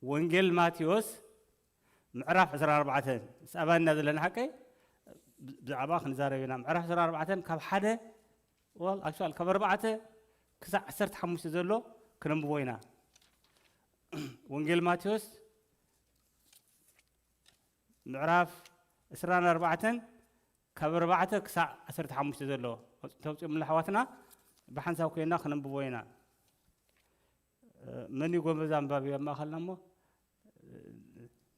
ወንጌል ማቴዎስ ምዕራፍ ዕስራን ኣርባዕተን፣ ምስ ኣባና ዘለና ሓቀይ ብዛዕባ ክንዛረብ ኢና። ምዕራፍ ዕስራን ኣርባዕተን ካብ ሓደ፣ well, actually ካብ ኣርባዕተ ክሳዕ ዓሰርተ ሓሙሽተ ዘሎ ክነንብቦ ኢና። ወንጌል ማቴዎስ ምዕራፍ ዕስራን ኣርባዕተን ካብ ኣርባዕተ ክሳዕ ዓሰርተ ሓሙሽተ ዘሎ ተውፅኦምና ኣሕዋትና ብሓንሳብ ኮይና ክነንብቦ ኢና። መን እዩ ጎበዝ ኣንባቢ ኣብ ማእኸልና እሞ?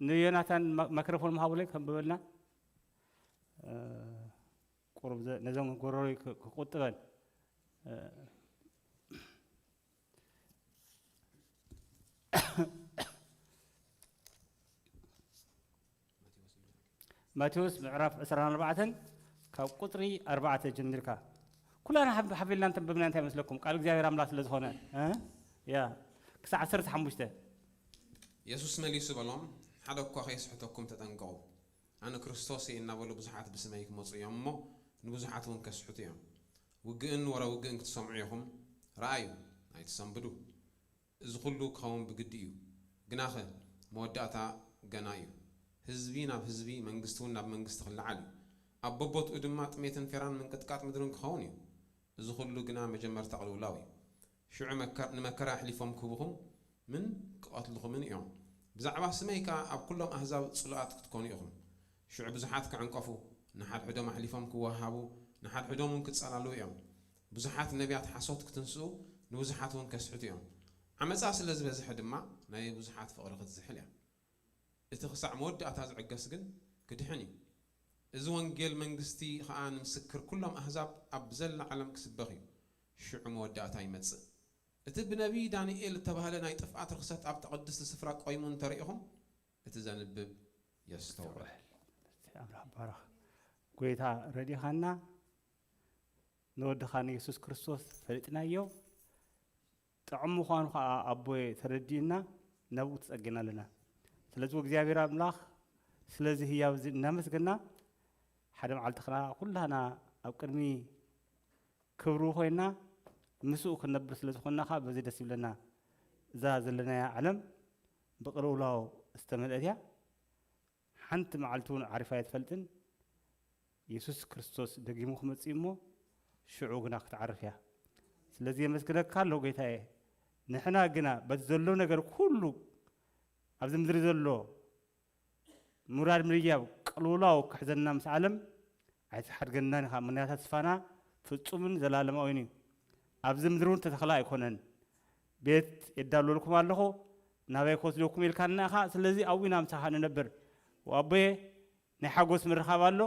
ንዮናታን ማ-፣ ማይክሮፎን ምሃቡለይ ከንብበልና። ቁሩብ ዘ-፣ ነዞም ጎረሮይ ክ-፣ ክቁጥበን። ማቴዎስ ምዕራፍ ዕስራን ኣርባዕተን ካብ ቁፅሪ ኣርባዕተ ጀሚርካ ኩላና ሓብ-፣ ሓቢልና እንተንበብና እንታይ ይመስለኩም? ቃል እግዚኣብሔር ኣምላኽ ስለ ዝኾነ፣ እ? ያ፣ ክሳዕ ዓሰርተ ሓሙሽተ። የሱስ መሊሱ በሎም፣ ሓደ እኳ ኸይስሕተኩም ተጠንቀቑ። ኣነ ክርስቶስ እየ እናበሉ ብዙሓት ብስመይ ክመጹ እዮም እሞ፣ ንብዙሓት እውን ከስሕቱ እዮም። ውግእን ወረ ውግእን ክትሰምዑ ኢኹም። ረኣዩ፣ ኣይትሰንብዱ። እዚ ኹሉ ክኸውን ብግዲ እዩ። ግናኸ መወዳእታ ገና እዩ። ህዝቢ ናብ ህዝቢ፣ መንግስቲ እውን ናብ መንግስቲ ክለዓል እዩ። ኣብ በቦትኡ ድማ ጥሜትን ፌራን ምንቅጥቃጥ ምድርን ክኸውን እዩ። እዚ ኹሉ ግና መጀመርታ ቅልውላው እዩ። ሽዑ መከር-፣ ንመከራ ኣሕሊፎም ክህቡኹም ምን ክቐትልኹምን እዮም። ብዛዕባ ስመይ ከኣ ኣብ ኩሎም ኣህዛብ ጽሉኣት ክትኮኑ ኢኹም። ሽዑ ብዙሓት ክዕንቀፉ፣ ንሓድሕዶም ኣሕሊፎም ክወሃሃቡ፣ ንሓድሕዶም እውን ክጸላልዉ እዮም። ብዙሓት ነቢያት ሓሶት ክትንስኡ፣ ንብዙሓት እውን ከስሕቱ እዮም። ዓመጻ ስለ ዝበዝሐ ድማ ናይ ብዙሓት ፍቕሪ ክትዝሕል እያ። እቲ ክሳዕ መወዳእታ ዝዕገስ ግን ክድሕን እዩ። እዚ ወንጌል መንግስቲ ኸኣ ንምስክር ኩሎም ኣህዛብ ኣብ ዘላ ዓለም ክስበኽ እዩ። ሽዑ መወዳእታ ይመጽእ። እቲ ብነቢይ ዳንኤል እተባህለ ናይ ጥፍኣት ርኽሰት ኣብታ ቅድስቲ ስፍራ ቆይሙ እንተርኢኹም፣ እቲ ዘንብብ የስተውዕል። ኣምላኽ ባረኽ። ጎይታ ረዲኻና፣ ንወድኻ ንየሱስ ክርስቶስ ፈሊጥናዮ። ጥዑም ምዃኑ ኸዓ ኣቦየ ተረዲእና ናብኡ ተጸጊና ኣለና። ስለዚ እግዚኣብሔር ኣምላኽ ስለዚ ህያብ እዚ እናመስገና፣ ሓደ መዓልቲ ኸዓ ኩላህና ኣብ ቅድሚ ክብሩ ኮይና ምስኡ ክንነብር ስለ ዝኾንና ኸዓ በዚ ደስ ይብለና። እዛ ዘለናያ ዓለም ብቅልውላው ዝተመልአት እያ። ሓንቲ መዓልቲ እውን ዓሪፋ ኣይትፈልጥን። የሱስ ክርስቶስ ደጊሙ ክመጽእ እሞ ሽዑ ግና ክትዓርፍ እያ። ስለዚ የመስግነካ ኣለኹ ጌታየ። ንሕና ግና በቲ ዘሎ ነገር ኩሉ ኣብዚ ምድሪ ዘሎ ምውራድ ምድያብ ቅልውላው ክሕዘና ምስ ዓለም ኣይትሓድገናን ኢኻ። ምኽንያቱ ተስፋና ፍጹምን ዘላለማዊን እዩ። ኣብዚ ምድሪ እውን ተተኽለ ኣይኮነን። ቤት የዳልወልኩም ኣለኹ፣ ናበይ ክወስደኩም ኢልካና ኢኻ። ስለዚ ኣብኡ ኢና ምሳኻ ንነብር። ወኣቦየ ናይ ሓጎስ ምርኻብ ኣሎ፣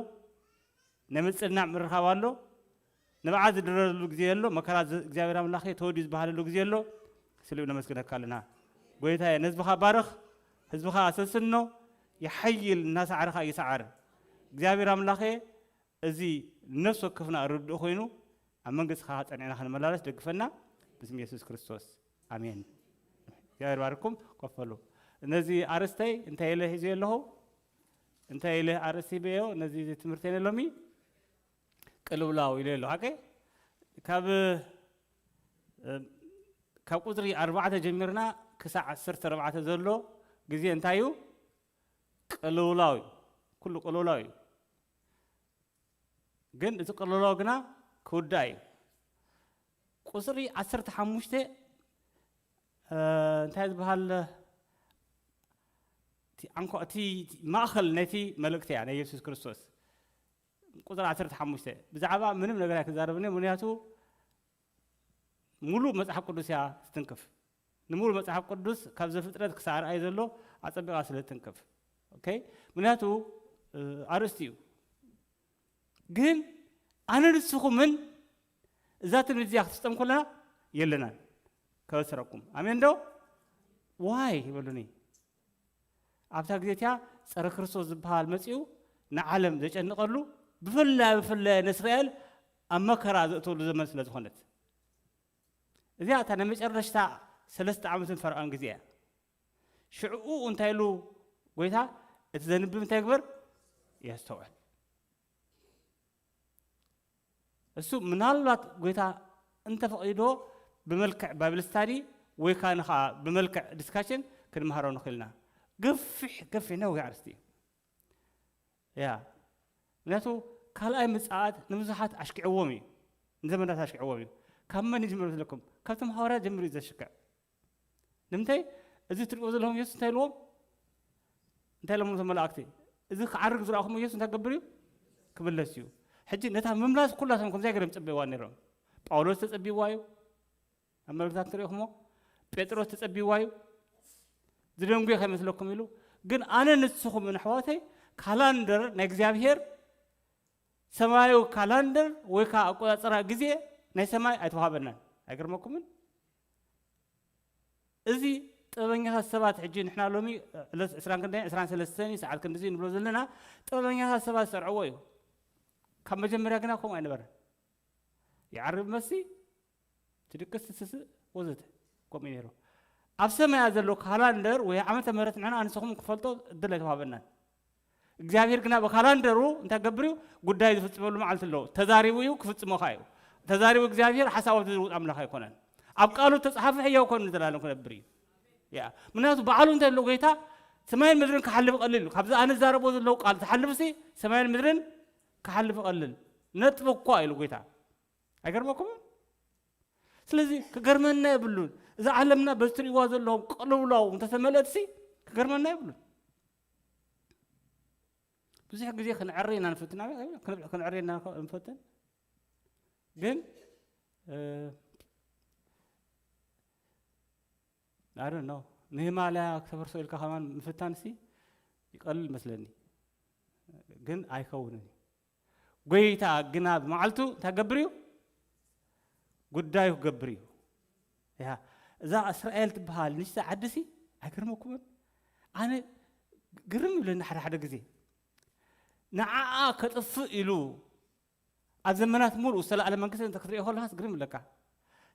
ናይ ምጽንናዕ ምርኻብ ኣሎ። ንብዓት ዝድረረሉ ግዜ ኣሎ፣ መከራ ዝ-፣ እግዚኣብሔር ኣምላኸ ተወዲኡ ዝበሃለሉ ግዜ ኣሎ። ስሊኡ ነመስግነካ ኣለና። ጎይታየ፣ ነህዝብኻ ባርኽ፣ ህዝብኻ ኣሰስኖ፣ ይሓይል፣ እናሰዓርኻ ይሰዓር። እግዚኣብሔር ኣምላኸ፣ እዚ ነፍሲ ወከፍና ርድእ ኮይኑ፣ ኣብ መንግስትኻ ጸኒዕና ክንመላለስ ደግፈና፣ ብስም የሱስ ክርስቶስ። ኣሜን። እግዚኣብሔር ባርኩም፣ ኮፍ በሉ። ነዚ ኣርእስተይ እንታይ ኢለ ሒዘዮ ኣለኹ? እንታይ ኢለ ኣርእስቲ በዮ? ነዚ ትምህርተይ ሎሚ ቅልውላው ኢለ ኣለኹ። ሓቀይ? ካብ፣ እ፣ ካብ ቁጽሪ ኣርባዕተ ጀሚርና ክሳዕ ዓሰርተ ኣርባዕተ ዘሎ ግዜ እንታይ እዩ? ቅልውላው እዩ። ኩሉ ቅልውላው እዩ። ግን እቲ ቅልውላው ግና ክውዳእ እዩ። ቁጽሪ ዓሰርተ ሓሙሽተ፣ እ፣ እንታይ ዝበሃል፣ እቲ ኣንኮ-፣ እቲ፣ እቲ ማእከል ናይቲ መልእክቲ እያ፣ ናይ የሱስ ክርስቶስ። ቁጽሪ ዓሰርተ ሓሙሽተ፣ ብዛዕባ ምንም ነገር ኣይክዛረብን እየ፣ ምኽንያቱ ሙሉእ መጽሓፍ ቅዱስ እያ ትትንክፍ። ንሙሉእ መጽሓፍ ቅዱስ ካብ ዘፍጥረት ክሳዕ ራእይ ዘሎ ኣጸቢቓ ስለ ትትንክፍ። ኦኬ? ምኽንያቱ፣ እ፣ ኣርእስቲ እዩ። ግን ኣነ ንስኹምን እዛ ትምህርቲ እዚኣ ክትፍጸም ከለና የለናን። ከበስረኩም። ኣሜን ዶ? ዋይ ይበሉኒ። ኣብታ ግዜ እቲኣ ጸረ ክርስቶስ ዝበሃል መጺኡ ንዓለም ዘጨንቐሉ፣ ብፍላይ፣ ብፍላይ ንእስራኤል ኣብ መከራ ዘእተወሉ ዘመን ስለ ዝኾነት። እዚኣ እታ ናይ መጨረሽታ ሰለስተ ዓመትን ፈርዖን ግዜ እያ። ሽዕኡ እንታይ ኢሉ ጎይታ? እቲ ዘንብብ እንታይ ይግበር? የስተውዕል። እሱ ምናልባት ጎይታ እንተፈቒዶ ብመልክዕ ባይብል ስታዲ ወይ ካን ኸዓ ብመልክዕ ዲስካሽን ክንምሃሮ ንኽእልና። ገፊሕ ገፊሕ ነዊሕ ኣርእስቲ እዩ። ያ ምክንያቱ ካልኣይ ምጽኣት ንብዙሓት ኣሽኪዕዎም እዩ፣ ንዘመናት ኣሽኪዕዎም እዩ። ካብ መን ይጅምር መስለኩም? ካብቶም ሃዋርያት ጀምሩ እዩ ዘሽክዕ። ንምንታይ? እዚ ትሪእዎ ዘለኹም የሱስ እንታይ ኢልዎም? እንታይ ኢሎም እቶም መላእክቲ? እዚ ክዓርግ ዝረኣኹም የሱስ እንታይ ክገብር እዩ? ክምለስ እዩ። ሕጂ ነታ ምምላስ ኩላቶም ከምዚኣ ገይሮም ጸቢዋ ነይሮም። ጳውሎስ ተጸቢዋ እዩ። ኣብ መልእክታት ትሪእኹሞ ጴጥሮስ ተጸቢዋ እዩ። ዝደንጉየ ከይመስለኩም ኢሉ። ግን ኣነ ንስኹም ንኣሕዋተይ ካላንደር ናይ እግዚኣብሔር ሰማያዊ ካላንደር ወይ ከዓ ኣቆጻጽራ ግዜ ናይ ሰማይ ኣይተዋሃበናን። ኣይገርመኩምን? እዚ ጥበበኛታት ሰባት ሕጂ ንሕና ሎሚ ዕለት ዕስራን ክንደይን ዕስራን ሰለስተን እዩ ሰዓት ክንድዚ ንብሎ ዘለና ጥበበኛታት ሰባት ዝሰርዕዎ እዩ። ካብ መጀመርያ ግና ከምኡ ኣይነበረን። ይዓርብ መሲ ትድቅስ ትስስእ ወዘተ ከምኡ እዩ ነይሩ። ኣብ ሰማያ ዘሎ ካላንደር ወይ ዓመተ ምህረት ንሕና ንስኹም ክፈልጦ እድል ኣይተዋሃበናን። እግዚኣብሔር ግና ብካላንደሩ እንታይ ገብር እዩ? ጉዳይ ዝፍጽመሉ መዓልቲ ኣለዎ። ተዛሪቡ እዩ ክፍጽሞ ከኣ እዩ። ተዛሪቡ እግዚኣብሔር ሓሳባቱ ዝልውጥ ኣምላኽ ኣይኮነን። ኣብ ቃሉ ተጻሓፈ ሕያው ኮይኑ ንዘላለም ክነብር እዩ። ያ ምክንያቱ በዓሉ እንታይ ኣሎ ጎይታ ሰማይን ምድርን ክሓልፍ ቀልል እዩ። ካብዚ ኣነ ዛረቦ ዘለዉ ቃል ዝሓልፍሲ ሰማይን ምድርን ክሓልፍ ቀልል ነጥቢ እኳ ኢሉ ጎይታ ኣይገርመኩምን? ስለዚ ክገርመና የብሉን። እዛ ዓለምና በዚ ትርእይዋ ዘለኹም ቅልውላው እንተተመልአትሲ ክገርመና የብሉን። ብዙሕ ግዜ ክንዕሪ ኢና ንፈትን፣ ኣብ-፣ ክንብ-፣ ክንዕሪ ኢና ንፈ-፣ ንፈትን። ግን፣ እ፣ I don't know፣ ንሂማላያ ክተፈርሶ ኢልካ ከማን ምፍታንሲ ይቀልል መስለኒ። ግን ኣይከውንን እዩ። ጎይታ ግና ብመዓልቱ እንታይ ክገብር እዩ? ጉዳዩ ክገብር እዩ። ያ፣ እዛ እስራኤል ትበሃል ንእሽቶ ዓድሲ ኣይገርመኩምን? ኣነ ግርም ይብለኒ ሓደ ሓደ ግዜ። ንዓኣ ከጥፍእ ኢሉ ኣብ ዘመናት ሙሉእ ዝተላእለ መንግስቲ እንተ ክትሪኦ ከለኻስ ግርም ይብለካ።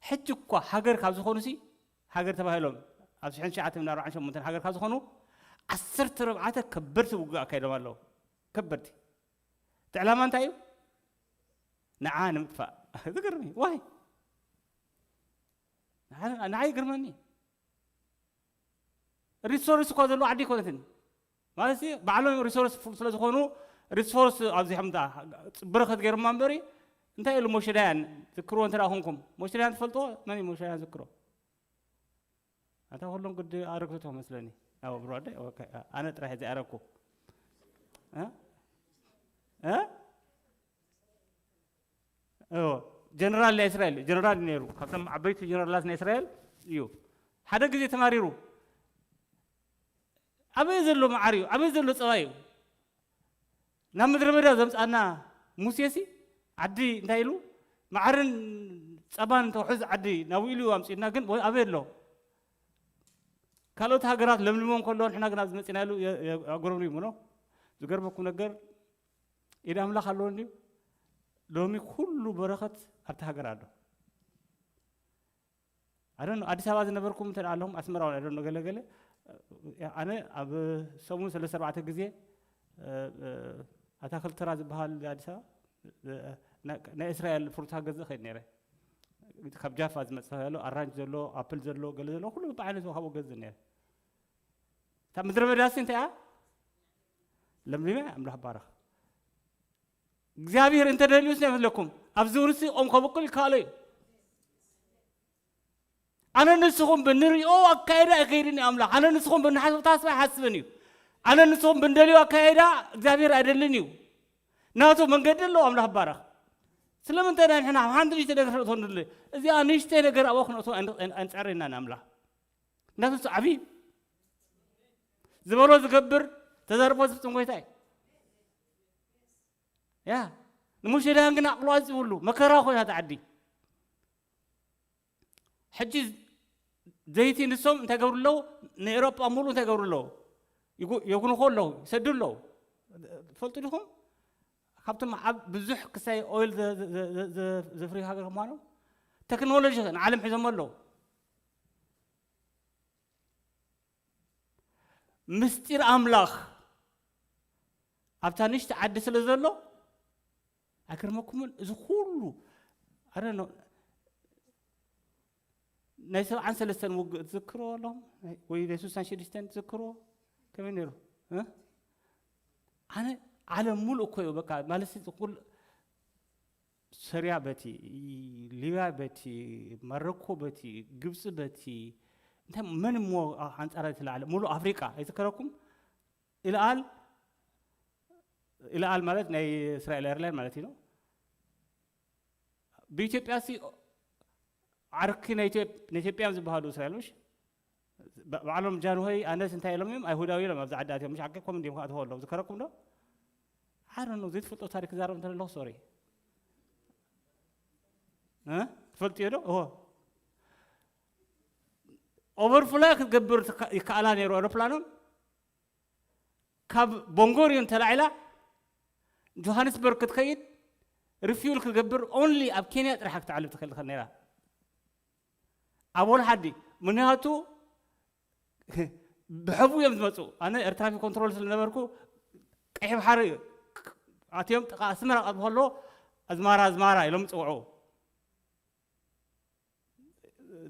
ሕጂ እኳ ሃገር ካብ ዝኾኑሲ፣ ሃገር ተባሂሎም ኣብ ሽሕን ትሽዓተ ሚእትን ኣርባዓን ሸሞንተን ሃገር ካብ ዝኾኑ ዓሰርተ ኣርባዕተ ከበድቲ ውግእ ኣካይዶም ኣለዉ። ከበድቲ። እቲ ዕላማ እንታይ እዩ? ንዓ ንምጥፋእ። ዝገርም እዩ። ዋይ? ንዓ-፣ ንዓይ ይገርመኒ። ሪሶርስ እኳ ዘለዎ ዓዲ ኣይኮነትን። ማለት ባዕሎም ሪሶርስ ፉል ስለ ዝኾኑ ሪሶርስ ኣብዚሖም ዳ በረኸት ገይሮማ እምበሪ እንታይ ኢሉ ሞሸዳያን ዝክርዎ እንተ ደኣ ኮንኩም። ሞሸዳያን ትፈልጥዎ? መን እዩ ሞሸዳያን ዝክሮ? ኣታ ኩሎም ግዲ ኣረግቶቶ መስለኒ። ኣብ ብሮ ኣደ፣ ኦኬ፣ ኣነ ጥራሕ እዚ ኣረግኩ። እ? እ? እዎ፣ ጀነራል ናይ እስራኤል፣ ጀነራል እዩ ነይሩ። ካብቶም ዓበይቲ ጀነራላት ናይ እስራኤል እዩ። ሓደ ግዜ ተማሪሩ፣ ኣበይ ዘሎ መዓር እዩ? ኣበይ ዘሎ ጸባ እዩ? ናብ ምድረ በዳ ዘምጻና ሙሴሲ፣ ዓዲ እንታይ ኢሉ? መዓርን ጸባን ተውሕዝ ዓዲ ናብኡ ኢሉ ኣምጺኡና፣ ግን ወይ ኣበይ ኣሎ? ካልኦት ሃገራት ለምልሞም ከለዉ ንሕና ግን ኣብዚ መጺና ኢሉ የ-፣ የ-፣ ኣጉረምሪሙ ነው። ዝገርመኩም ነገር፣ ኢድ ኣምላኽ ኣለዎ እንድዩ። ሎሚ ኩሉ በረኸት ኣብቲ ሃገር ኣሎ። I don't know፣ ኣዲስ ኣበባ ዝነበርኩም እንተ ደኣ ኣለኹም፣ ኣስመራ እውን፣ I don't know፣ ገለ ገለ፣ ኣነ ኣብ ሰሙን ሰለስተ ኣርባዕተ ግዜ፣ እ፣ እ፣ ኣታኽልቲ ተራ ዝበሃል ኣዲስ ኣበባ፣ እ፣ ና-፣ ናይ እስራኤል ፍሩታ ገዝእ ከይድ ነይረ። ካብ ጃፋ ዝመጽእ ዘሎ፣ ኣራንጅ ዘሎ፣ ኣፕል ዘሎ፣ ገለ ዘሎ፣ ኩሉ ብዓይነቱ ካብኡ ገዝእ ነይረ። እታ ምድረ በዳሲ እንታይ እያ? ለምሊማ እያ፣ ኣምላኽ ባረኽ። እግዚኣብሔር እንተ ደልዩስ ናይ መስለኩም፣ ኣብዚ ውርሲ ኦም ከብቁል ይከኣሎ እዩ። ኣነ ንስኹም ብንሪኦ ኣካይዳ ኣይከይድን እዩ ኣምላኽ። ኣነ ንስኹም ብንሓስብ ተስፋ ኣይሓስብን እዩ። ኣነ ንስኹም ብንደልዮ ኣካይዳ እግዚኣብሔር ኣይደልን እዩ። ናቱ መንገዲ ኣለዎ ኣምላኽ ባረኽ። ስለምንታይ ኢና ንሕና ኣብ ሓንቲ ንእሽተይ ነገር ክንእቶ ንደሊ? እዚኣ ንእሽተይ ነገር ኣብኡ ክንእቶ ኣይን-፣ ኣይን-፣ ኣይንጸዕር ኢና ንኣምላኽ። ናቱ ንሱ ዓብዪ እዩ። ዝበሎ ዝገብር፣ ተዛርቦ ዝፍጽም ጎይታ እዩ። ያ፣ ንሙሴ ዳያን ግን ኣቕሉ ኣንጺብሉ፣ መከራ ኮይና እታ ዓዲ። ሕጂ ዘይቲ ንሶም እንታይ ገብሩ ኣለዉ? ንኤውሮጳ ሙሉእ እንታይ ገብሩ ኣለዉ? ይጉ-፣ የጉንኹ ኣለዉ፣ ይሰዱ ኣለዉ። ትፈልጡ ዲኹም? ካብቶም ኣብ ብዙሕ ክሳይ ኦይል ዘ-፣ ዘ-፣ ዘ-፣ ዘ-፣ ዘ-፣ ዘፍርዩ ሃገር ምዃኖም፣ ቴክኖሎጂ ንዓለም ሒዞሞ ኣለዉ። ምስጢር ኣምላኽ ኣብታ ንእሽቲ ዓዲ ስለ ዘሎ፣ ኣይገርመኩምን? እዚ ኩሉ፣ I don't know፣ ናይ ሰብዓን ሰለስተን ውግእ ትዝክርዎ ኣለኹም? ናይ- ወይ ናይ ስሳን ሽዱሽተን ትዝክርዎ? ከመይ ነይሩ? እ? ኣነ ዓለም ሙሉእ እኮ እዩ በቃ ማለት ኩል ሶርያ በቲ፣ ሊብያ በቲ፣ ማረኮ በቲ፣ ግብፂ በቲ፣ እንታይ መን እሞ ኣንፃር እቲ ለዓለ ሙሉእ ኣፍሪቃ ኣይዝከረኩም? ኢልኣል ኢልኣል ማለት ናይ እስራኤል ኤርላይን ማለት እዩ። ብኢትዮጵያ ሲ ዓርኪ ናይ ኢትዮጵ- ናይ ኢትዮጵያ ዝበሃሉ እስራኤል ምሽ ባ- ባዕሎም ጃንሆይ ኣነስ እንታይ ኢሎም እዮም? ኣይሁዳዊ ኢሎም ኣብዚ ዓዲ ኣትዮም ምሽ ዓቂብኩም እንዲም ክኣትዎ ኣለዉ ዝከረኩም ዶ? ዓረ ነው ዘይትፈልጦ ታሪክ ዛረብ እንተለኹ ሶሪ እ? ትፈልጥዮ ዶ? እዎ ኦቨርፍላይ ክትገብር ትካ- ይከኣላ ነይሩ ኤሮፕላኖም ካብ ቦንጎሪዮን ተላዒላ ጆሃንስበርግ ክትከይድ ሪፊውል ክትገብር ኦንሊ ኣብ ኬንያ ጥራሕ ክትዓልብ ትኽእል ትኽእል ነይራ። ኣብ ወላ ሓዲ ምክንያቱ ብሕቡ እዮም ዝመፁ። ኣነ ኤርትራፊ ኮንትሮል ስለነበርኩ ቀይሕ ባሕሪ ኣትዮም ጥቃ ኣስመራ ቀብ ከሎ ኣዝማራ ኣዝማራ ኢሎም ይፅውዑ።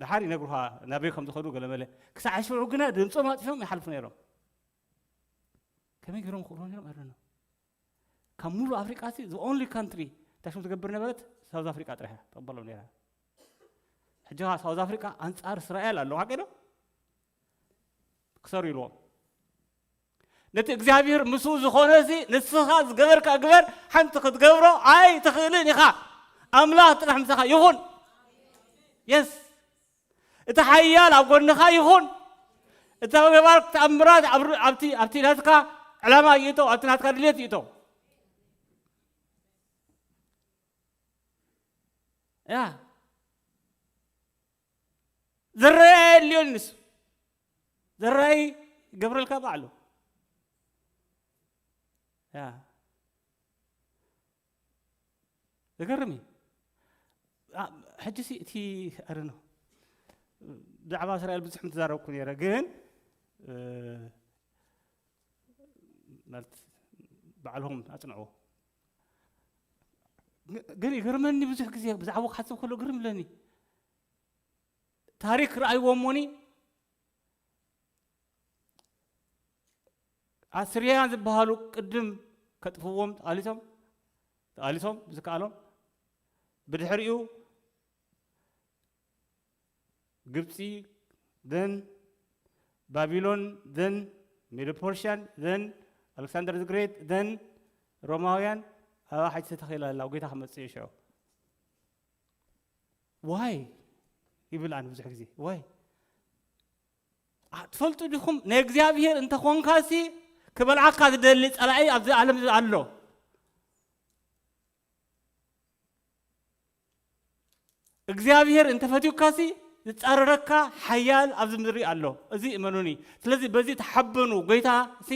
ድሓር ይነግሩኻ ናበይ ከም ዝኸዱ ገለመለ። ክሳዕ ሽዑ ግና ድምፆም ኣጥፊኦም ይሓልፉ ነይሮም። ከመይ ገይሮም ክእልዎ ነይሮም? ኣረነ ካብ ሙሉ ኣፍሪቃ ሲ the only country ታሽም ትገብር ነበረት ሳውዝ ኣፍሪቃ ጥራሕ እያ ተቕበሎም ነይራ። ሕጂ ኸዓ ሳውዝ ኣፍሪቃ ኣንጻር እስራኤል ኣለዉ ሓቂ ዶ? ክሰሩ ኢልዎም። ነቲ እግዚኣብሔር ምስኡ ዝኾነ ሲ ንስኻ ዝገበርካ ግበር፣ ሓንቲ ክትገብሮ ኣይትኽእልን ኢኻ። ኣምላኽ ጥራሕ ምሳኻ ይኹን። የስ እቲ ሓያል ኣብ ጎንኻ ይኹን። እቲ ገባር ተኣምራት ኣብ ር- ኣብቲ ኣብቲ ናትካ ዕላማ ይእቶ፣ ኣብቲ ናትካ ድሌት ይእቶ። ያ ዝረኣየ የድልዮን ንሱ ዝረኣይ ይገብረልካ ባዕሉ። ያ ዘገርም እዩ። ኣ- ሕጂ ሲ እቲ ኣረ ነው ብዛዕባ እስራኤል ብዙሕ ምተዛረብኩ ነይረ፣ ግን እ፣ ማለት ባዕልኹም ኣጽንዕዎ። ግ- ግን ይገርመኒ፣ ብዙሕ ግዜ ብዛዕባ ክሓስብ ከሎ ግርም ይብለኒ። ታሪክ ረኣይዎ እሞኒ ኣስርያን ዝበሃሉ ቅድም ከጥፍዎም ተቓሊሶም ተቓሊሶም ብዝከኣሎም፣ ብድሕሪኡ ግብፂ፣ then ባቢሎን፣ then ሜዶ ፐርሽያን፣ then ኣሌክሳንደር the great፣ then ሮማውያን። ኣብኣ ሓጅ ተተኺላ ኣላ፣ ጎይታ ክመፅእ እዩ ሽዑ። ዋይ ይብል ኣነ ብዙሕ ግዜ ዋይ። ኣ- ትፈልጡ ዲኹም? ናይ እግዚኣብሔር እንተኾንካሲ ክበልዓካ ዝደሊ ጸላኢ ኣብዚ ዓለም እዚ ኣሎ። እግዚኣብሔር እንተፈትዩካሲ ዝጻረረካ ሓያል ኣብዚ ምድሪ ኣሎ። እዚ እመኑኒ። ስለዚ በዚ ተሓበኑ። ጎይታ ሲ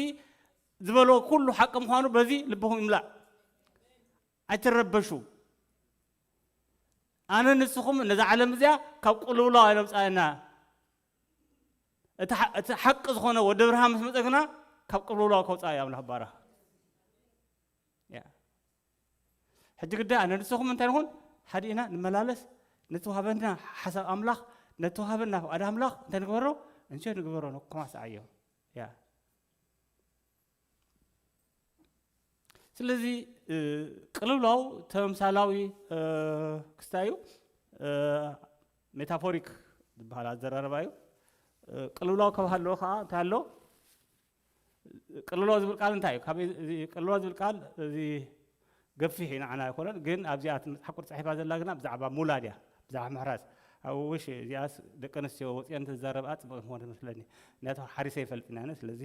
ዝበሎ ኩሉ ሓቂ ምዃኑ በዚ ልብኹም ይምላእ። ኣይትረበሹ። ኣነ ንስኹም ነዛ ዓለም እዚኣ ካብ ቅልውላው ኣይነውፃእና። እቲ ሓ- እቲ ሓቂ ዝኾነ ወዲ ብርሃን ምስ መፀ ግና ካብ ቅልውላው ከውፃእ እዩ ኣምላኽ ባራ። ያ። ሕጂ ግዳ ኣነ ንስኹም እንታይ ንኹን ሓደ ኢና ንመላለስ። ነቲ ውሃበና ሓሳብ ኣምላኽ ነቲ ውሃበና ፍቓድ ኣምላኽ እንታይ ንግበሮ? እንሸ ንግበሮ ነኩማስዓዮ። ያ። ስለዚ እ፣ ቅልውላው ተምሳላዊ እ፣ ክስታይ እዩ። እ፣ ሜታፎሪክ ዝበሃል ኣዘራርባ እዩ። እ፣ ቅልውላው ካብ ሃለዎ ከዓ እንታይ ኣሎ? ቅልውላው ዝብል ቃል እንታይ እዩ? ካብ እዚ ቅልውላው ዝብል ቃል እዚ ገፊሕ እዩ ንዓና ኣይኮነን፣ ግን ኣብዚኣ እቲ መፅሓፍ ቅዱስ ፅሒፋ ዘላ ግና ብዛዕባ ሙላድ እያ፣ ብዛዕባ ምሕራስ። ኣብ ውሽ እዚኣስ ደቂ ኣንስትዮ ወፂአን ተዛረብኣ ፅቡቅ ምኾነ መስለኒ። ምክንያቱ ሓሪሰ ይፈልጥ ኢና ኣነ፣ ስለዚ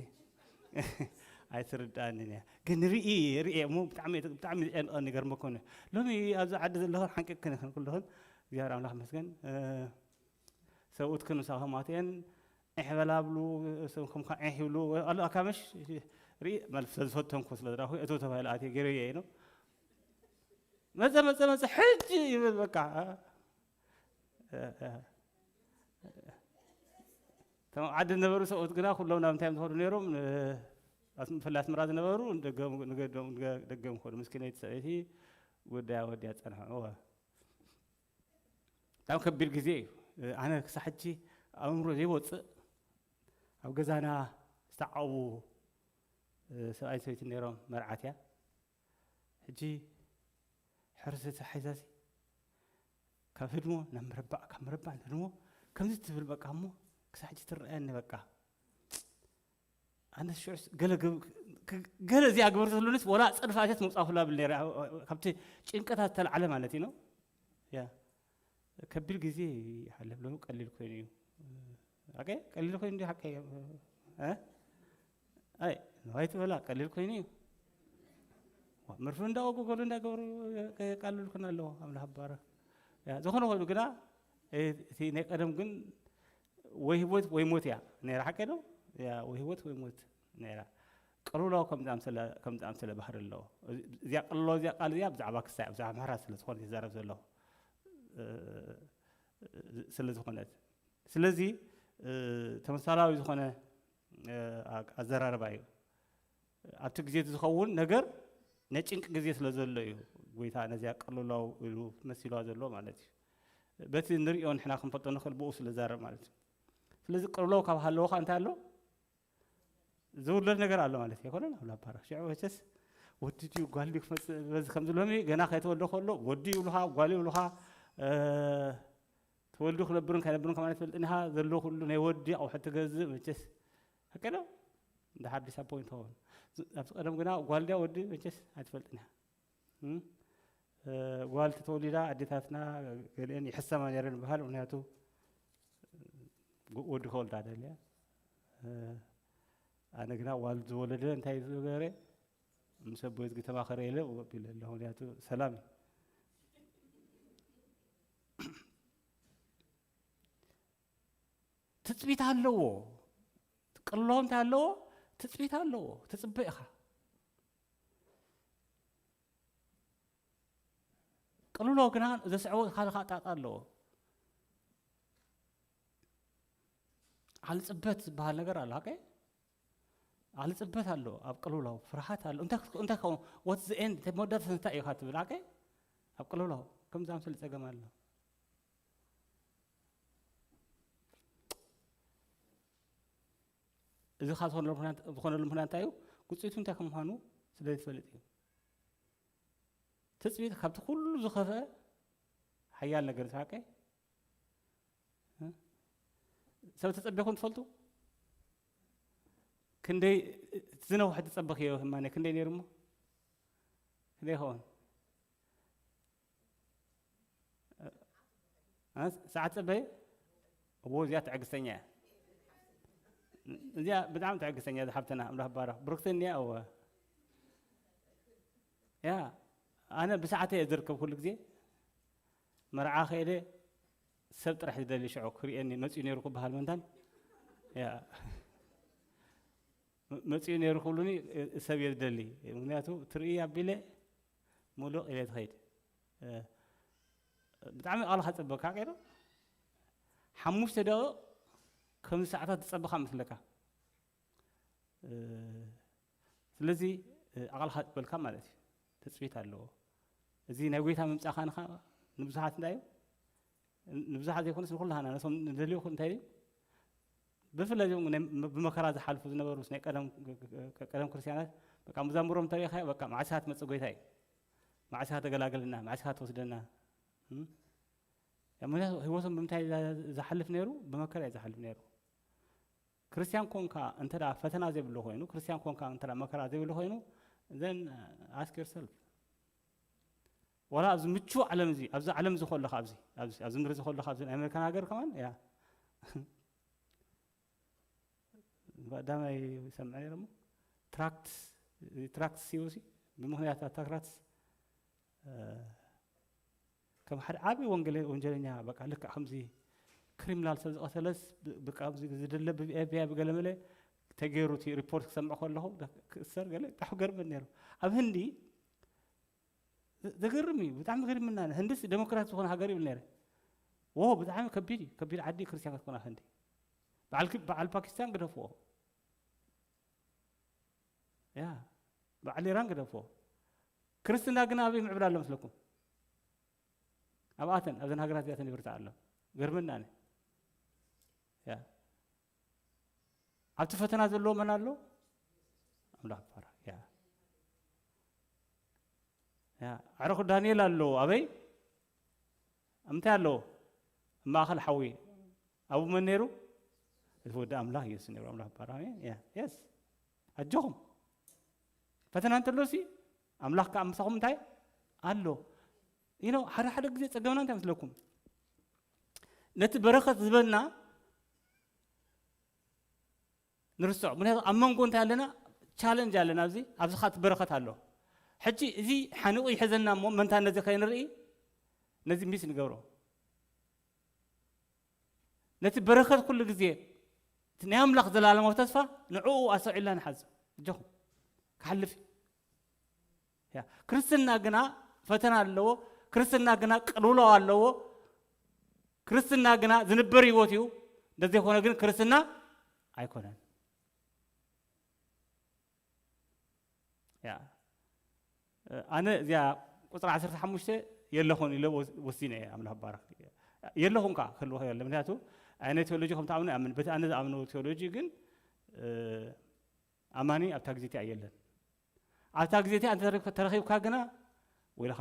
ኣይትርዳእንን እያ። ግን ርኢ ርኢ እሞ ብጣዕሚ ብጣዕሚ ዝጨንቀኒ ገርመኩም እዩ። ሎሚ ኣብዚ ዓዲ ዘለኹን ሓንቂቅክን ይኽን ኩልኽን እግዚኣብሔር ኣምላኽ መስገን። እ፣ ሰብኡትክን ምሳኹም ኣትየን ዒሕ በላ ብሉ፣ ሰብ ከምካ ዒሕ ይብሉ ኣሎ። ኣካመሽ ርኢ ማለት ስለ ዝፈተንኩ ስለ ዝረኹ እቶ ተባሂለ ኣትየ ገይረየ ኢሉ መፀ መፀ መፀ ሕጂ ይብል በቃ። እ፣ እ፣ እቶም ዓዲ ዝነበሩ ሰብኡት ግና ኩሎም ናብ እንታይ እዮም ዝኸዱ ነይሮም? ን- ኣስ- ብፍላይ ኣስመራ ዝነበሩ ንደገም ንገዶም ንገ- ደገም ከዱ። ምስኪነይቲ ሰበይቲ ጉዳያ ወዲያ ጸንሐ። እወ። በጣም ከቢድ ግዜ እዩ። ኣነ ክሳብ ሕጂ ኣብ ኣእምሮ ዘይወፅእ፣ ኣብ ገዛና ዝተዓቡ ሰብኣይን ሰበይትን ነይሮም፣ መርዓት እያ። ሕጂ ሕርሲ ተሓይዛሲ ካብ ህድሞ ናብ ምርባዕ፣ ካብ ምርባዕ ናብ ህድሞ ከምዚ ትብል በቃ እሞ ክሳዕ ሕጂ ትረኣየኒ በቃ። ኣነ ሽዑስ ገለ ገብ-፣ ክ-፣ ገለ እዚኣ ግበር ተትብሉንስ ወላ ጸድፋ እዚኣ ትመውጻእ ኩላ ብል ነይረ። ካብቲ ጭንቀታት ዝተላዕለ ማለት እዩ ነው። ያ ከቢድ ግዜ ይሓልፍ ሎሚ ቀሊል ኮይኑ እዩ። ሓቀይ ቀሊል ኮይኑ እንዲ ሓቀይ እ? ኣይ ንዋይ ትበላ ቀሊል ኮይኑ እዩ። ዋ፣ መርፍእ እንዳወጉ ገሉ እንዳገበሩ የቃልልኩና ኣለዎ። ኣምላኽ ባረ። ያ፣ ዝኾነ ኮይኑ ግና፣ እ፣ እቲ ናይ ቀደም ግን ወይ ህይወት ወይ ሞት እያ ነይራ። ሓቀይ ነው? ያ፣ ወይ ህይወት ወይ ሞት ነይራ። ቅልውላው ከምዚ ኣምሰለ፣ ከምዚ ኣምሰለ ባህሪ ኣለዎ። እዚኣ ቅልውላው፣ እዚኣ ቃል እዚኣ ብዛዕባ ክሳይ፣ ብዛዕባ ምሕረት ስለ ዝኾነ ይዛረብ ዘለኹ፣ እ፣ ስለ ዝኾነት። ስለዚ፣ እ፣ ተመሳላዊ ዝኾነ፣ እ፣ ኣ-፣ ኣዘራርባ እዩ። ኣብቲ ግዜ እቲ ዝኸውን ነገር ናይ ጭንቂ ግዜ ስለ ዘሎ እዩ። ጎይታ ነዚኣ ቅልውላው ኢሉ መሲልዋ ዘሎ ማለት እዩ። በቲ ንርእዮ ንሕና ክንፈልጦ ንኽእል ብኡ ስለ ዛረብ ማለት እዩ። ስለዚ ቅልውላው ካብ ሃለወ ኸኣ እንታይ ኣሎ? ዝውለድ ነገር ኣሎ ማለት ኣይኮነን። ኣብ ላባራ ሽዑ መቸስ ወዲ ድዩ ጓል ድዩ ክመጽእ በዚ ከምዚ ሎሚ ገና ከይተወልደ ከሎ ወዲ ይብሉኻ፣ ጓል ይብሉኻ። እ፣ ተወልዱ ክነብርን ከይነብርን ከማን ኣይትፈልጥን ኢኻ። ዘሎ ኩሉ ናይ ወዲ ኣቑሑት ትገዝእ መቸስ። ሓቂ ዶ? እንድሓር ዲስኣፖይንት ትኸውን። ኣብዚ ቀደም ግና ጓል ድያ ወዲ መቸስ ኣይትፈልጥን ኢኻ። እም? እ፣ ጓል ተተወሊዳ ኣዴታትና ገሊአን ይሕሰማ ነይረን ይበሃል። ምኽንያቱ ግ-፣ ወዲ ከወልዳ ደልያ። እ፣ ኣነ ግና ጓል ዝወለደ እንታይ ዝገበረ? ምስ ኣቦይ ዝግ ተማኸረ ኢለ ወቢለ ኣለኹ። ምኽንያቱ ሰላም እዩ። ትጽቢት ኣለዎ። ቅልውላው እንታይ ኣለዎ? ትጽቢት ኣለዎ። ትጽበ ኢኻ። ቅልውላው ግና ዘስዕቦ ካልእ ጣጣ ኣለዎ። ኣልጽበት ዝበሃል ነገር ኣሎ። ሓቀይ? ኣልጽበት ኣሎ። ኣብ ቅልውላው ፍርሃት ኣሎ። እንታይ ክት-፣ እንታይ ክኸውን? What's the end? እቲ መወዳእታ እንታይ እዩ ኢኻ ትብል? ሓቀይ? ኣብ ቅልውላው ከም ዝኣምሰለ ጸገም ኣሎ። እዚ ካብ ዝኾነሉ ምኽንያት፣ ዝኾነሉ ምኽንያት እንታይ እዩ? ውጽኢቱ እንታይ ከም ምዃኑ ስለ ዝፈልጥ እዩ። ትጽቢት ካብቲ ኩሉ ዝኸፍአ ሓያል ነገር እዩ። ሓቀይ? እ? ሰብ ተጸቢኹም ትፈልጡ? ክንደይ ዝነውሐ ተጸበኽዮ ህማነ ክንደይ ነይሩ እሞ? ክንደይ ይኸውን? እ? ሰዓት ጸበየ? እዎ፣ እዚኣ ትዕግስተኛ እያ። እዚኣ ብጣዕሚ ትዕግስተኛ እያ፣ ዝሓብትና ኣምላኽ ባረኽ። ብርክቲ እኒኣ፣ እወ። ያ፣ ኣነ ብሰዓተይ እየ ዝርከብ ኩሉ ግዜ። መርዓ ከይደ ሰብ ጥራሕ ዝደሊ ሽዑ ክርእየኒ መጺኡ ነይሩ ክበሃል መንታን። ያ። መ-፣ መጺኡ ነይሩ ክብሉኒ፣ እ-፣ ሰብ እየ ዝደሊ። ምኽንያቱ ትርኢ ኣቢለ ሙሉቕ ኢለ ትኸይድ። እ፣ ብጣዕሚ ቃልኻ ጸበካ ቀይሩ። ሓሙሽተ ደቂቕ ከምዚ ሰዓታት ዝጸበኻ መስለካ። እ፣ ስለዚ፣ እ፣ ኣቓልኻ በልካ ማለት እዩ። ትጽቢት ኣለዎ። እዚ ናይ ጎይታ ምምጻእኻ ንኻ ንብዙሓት እንታይ እዩ? ንብዙሓት ዘይኮነስ ንኹላህና ነቶም ንደልዩ እንታይ እዩ? ብፍላይ እዞም ናይ፣ ብመከራ ዝሓልፉ ዝነበሩ ናይ ቀደም፣ ቀደም ክርስትያናት በቃ መዛሙሮም እንተሪእኻዮ በቃ መዓስ ኢኻ ትመጽእ ጎይታይ? መዓስ ኢኻ ተገላግለና? መዓስ ኢኻ ትወስደና? እም? ያ፣ ምኽንያቱ ህይወቶም ብምንታይ ዛ-፣ ዝሓልፍ ነይሩ? ብመከራ እዩ ዝሓልፍ ነይሩ። ክርስትያን ኮንካ እንተ ደኣ ፈተና ዘይብሉ ኮይኑ፣ ክርስትያን ኮንካ እንተ ደኣ መከራ ዘይብሉ ኮይኑ፣ then ask yourself። ዋላ ኣብዚ ምቹው ዓለም እዚ፣ ኣብዚ ዓለም እዚ ከለኻ፣ ኣብዚ፣ ኣብዚ፣ ኣብዚ ምድሪ እዚ ከለኻ፣ ኣብዚ ናይ ኣሜሪካን ሃገር ከማን፣ ያ። ቀዳማይ ይሰምዐ ነይረ እሞ፣ ትራክት፣ ትራክት ሲወሲ፣ ብምኽንያት እታ ትራክት፣ እ፣ ከም ሓደ ዓቢ ወንጌለ-፣ ወንጀለኛ፣ በቃ፣ ልክዕ ከምዚ ክሪሚናል ሰብ ዝቐተለስ፣ ብ-፣ በቃ፣ ኣብዚ ዝድለ ብ-፣ ኤፍ ቢ ኣይ ብገለ መለ ተገይሩ እቲ ሪፖርት ክሰምዕ ከለኹ፣ ዳ-፣ ክእሰር ገለ፣ ብጣዕሚ ገርመን ነይሩ። ኣብ ህንዲ፣ ዘ-፣ ዘገርም እዩ፣ ብጣዕሚ ገሪምና። ህንድስ ዴሞክራት ዝኾነ ሃገር ይብል ነይረ። ዎ፣ ብጣዕሚ ከቢድ እዩ፣ ከቢድ ዓዲ ክርስትያን ክትኮና ህንዲ። በዓል ክ-፣ በዓል ፓኪስታን ግደፍዎ። ያ፣ በዓል ኢራን ግደፍዎ። ክርስትና ግን ኣበይ ምዕብል ኣሎ መስለኩም? ኣብኣተን፣ ኣብዘን ሃገራት እዚኣተን ይብርታዕ ኣሎ። ገርመና ኣነ። ያ ኣብቲ ፈተና ዘለዎ መን ኣሎ? ኣምላኽ ባራ። ያ ያ ኣረኹ ዳንኤል ኣሎ። ኣበይ? እንታይ ኣሎ? ማእኸል ሓዊ። ኣብኡ መን ነይሩ? እቲ ወዲ ኣምላኽ ኢየሱስ ነይሩ። ኣምላኽ ባራ። ያ የስ ኣጆኹም። ፈተና እንተሎ ሲ ኣምላኽ ከኣ ምሳኹም እንታይ ኣሎ? ይኖ ሓደ ሓደ ግዜ ጸገምና እንታይ መስለኩም? ነቲ በረኸት ዝበልና ንርስዖ። ምክንያቱ ኣብ መንጎ እንታይ ኣለና? ቻለንጅ ኣለና። ኣብዚ ኣብዚ ኻት በረኸት ኣሎ። ሕጂ እዚ ሓኒቑ ይሕዘና እሞ መንታ ነዚ ከይንርኢ ነዚ ሚስ ንገብሮ። ነቲ በረኸት ኩሉ ግዜ እቲ ናይ ኣምላኽ ዘላለማዊ ተስፋ ንዕኡ ኣስተውዒልና ንሓዞ። እጆኹም ክሓልፍ እዩ። ያ ክርስትና ግና ፈተና ኣለዎ። ክርስትና ግና ቅልውላው ኣለዎ። ክርስትና ግና ዝንበር ህይወት እዩ። እንደዘይኮነ ግን ክርስትና ኣይኮነን። ያ ኣነ እዚኣ ቁፅሪ ዓሰርተ ሓሙሽተ የለኹን ኢለ ወስ- ወሲነ እየ። ኣምላኽ ባረክ። የለኹን ከዓ ክህልዎ የለ። ምክንያቱ ኣነ ቴዎሎጂ ከም ትኣምኑ ኣምን በቲ ኣነ ዝኣምኖ ቴዎሎጂ ግን እ፣ ኣማኒ ኣብታ ግዜ እቲኣ የለን። ኣብታ ግዜ እቲኣ እንተ ተረኺብካ ግና ወይልኻ።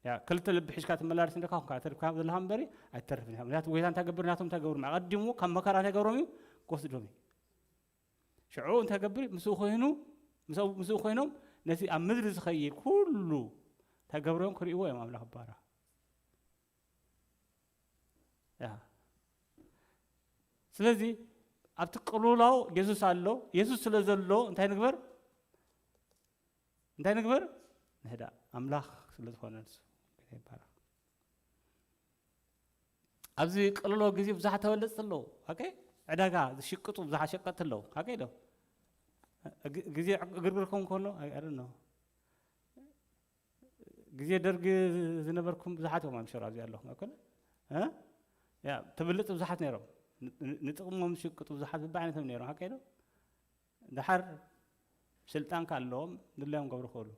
ያ ክልተ ልቢ ሒዝካ ትመላለስ እንደ ካኹንካ ተሪፍካ ዘለኻ እምበሪ ኣይትተርፍን ኢኻ። ምክንያቱ ጎይታ እንታይ ገብር ናቶም እንታይ ገብሩ ኣቐዲሙ ካብ መከራ እንታይ ገብሮም እዩ ክወስዶም እዩ። ሽዑ እንታይ ገብር ምስኡ ኮይኑ ምስኡ ምስኡ ኮይኖም ነቲ ኣብ ምድሪ ዝኸይድ ኩሉ እንታይ ገብሮም ክርእይዎ እዮም ኣምላኽ ባራ። ያ ስለዚ ኣብቲ ቅልውላው የሱስ ኣሎ። የሱስ ስለ ዘሎ እንታይ ንግበር? እንታይ ንግበር? ንህዳ ኣምላኽ ስለ ዝኾነ ንሱ ይባረኽ። ኣብዚ ቅልውላው ግዜ ብዙሓት ተበለፅቲ ኣለዉ። ኦኬ ዕዳጋ ዝሽቅጡ ብዙሓት ሸቀጥቲ ኣለዉ። ኦኬ ዶ ግ- ግዜ ዕግርግር ከም ከሎ ኣይ- ኣይ don't know። ግዜ ደርጊ ዝነበርኩም ብዙሓት እዮም ኣምሸሩ ኣብዚ ኣለኹም ኣይኮነ እ? ያ ተበለፅቲ ብዙሓት ነይሮም። ን- ን- ንጥቕሞም ዝሽቅጡ ብዙሓት በብዓይነቶም ነይሮም ሓቀይ ዶ? ድሓር ስልጣን ካለዎም ድላዮም ገብሩ ክእሉ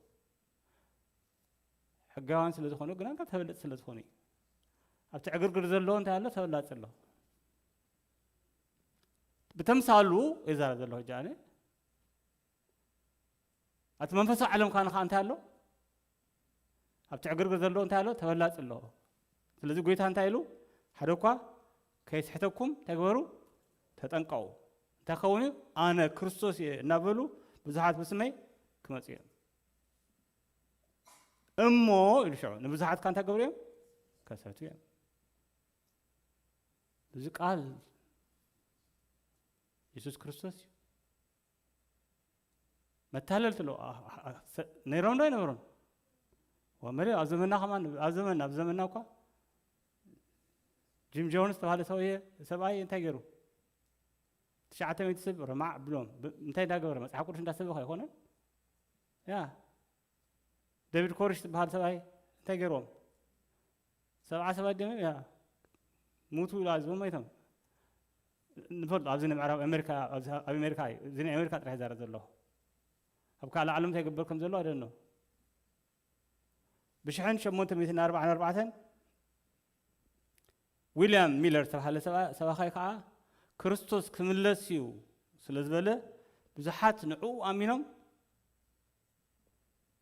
ሕጋውያን ስለ ዝኾኑ ግና ካብ ተበለፅቲ ስለ ዝኾኑ እዩ። ኣብቲ ዕግርግር ዘለዎ እንታይ ኣሎ ተበላፂ ኣሎ። ብተምሳሉ ይዛረብ ዘሎ ሕጂ ኣነ ኣብቲ መንፈሳዊ ዓለም ካን ከዓ እንታይ ኣሎ? ኣብቲ ዕግርግር ዘሎ እንታይ ኣሎ? ተበላፂ ኣሎ። ስለዚ ጎይታ እንታይ ኢሉ? ሓደ እኳ ከይስሕተኩም እንታይ ግበሩ? ተጠንቀቑ። እንታይ ክኸውን እዩ? ኣነ ክርስቶስ እየ እናበሉ ብዙሓት ብስመይ ክመፁ እዮም። እሞ ኢሉ ሽዑ ንብዙሓት ካ እንታይ ገብሩ እዮም? ከሰቱ እዮም። እዚ ቃል የሱስ ክርስቶስ እዩ። መታለልቲ ኣለዎ። ኣ- ኣ- ኣ- ሰ- ነይሮም ዶ ኣይነበሩን? ወመሪ ኣብ ዘመና ከማን ኣብ ዘመን ኣብ ዘመና እኳ ጂም ጆንስ ተባሃለ ሰብኣየ ሰብኣይ እንታይ ገይሩ? ትሽዓተ ሚእቲ ሰብ ረማዕ ብሎም ብ- እንታይ እንዳገበረ መጽሓፍ ቅዱስ እንዳሰበኸ ኣይኮነን። ያ ዴቪድ ኮሪሽ ዝበሃል ሰብኣይ እንታይ ገይርዎም? ሰብዓ ሰባት ደም ያ ሙቱ ኢሉ ኣዝቦም ኣይቶም ንፈልጡ ኣብዚ ንምዕራብ ኣሜሪካ ኣብዚ ኣብ ኣሜሪካ እዩ። እዚ ናይ ኣሜሪካ ጥራሕ ይዛረብ ዘለኹ። ኣብ ካልእ ዓለም እንታይ ይግበር ከም ዘሎ ኣደኖ ብሽሕን ሸሞንተ ሚእትን ኣርባዓን ኣርባዕተን ዊልያም ሚለር ዝተባሃለ ሰባ- ሰባኻይ ከዓ ክርስቶስ ክምለስ እዩ ስለ ዝበለ ብዙሓት ንዕኡ ኣሚኖም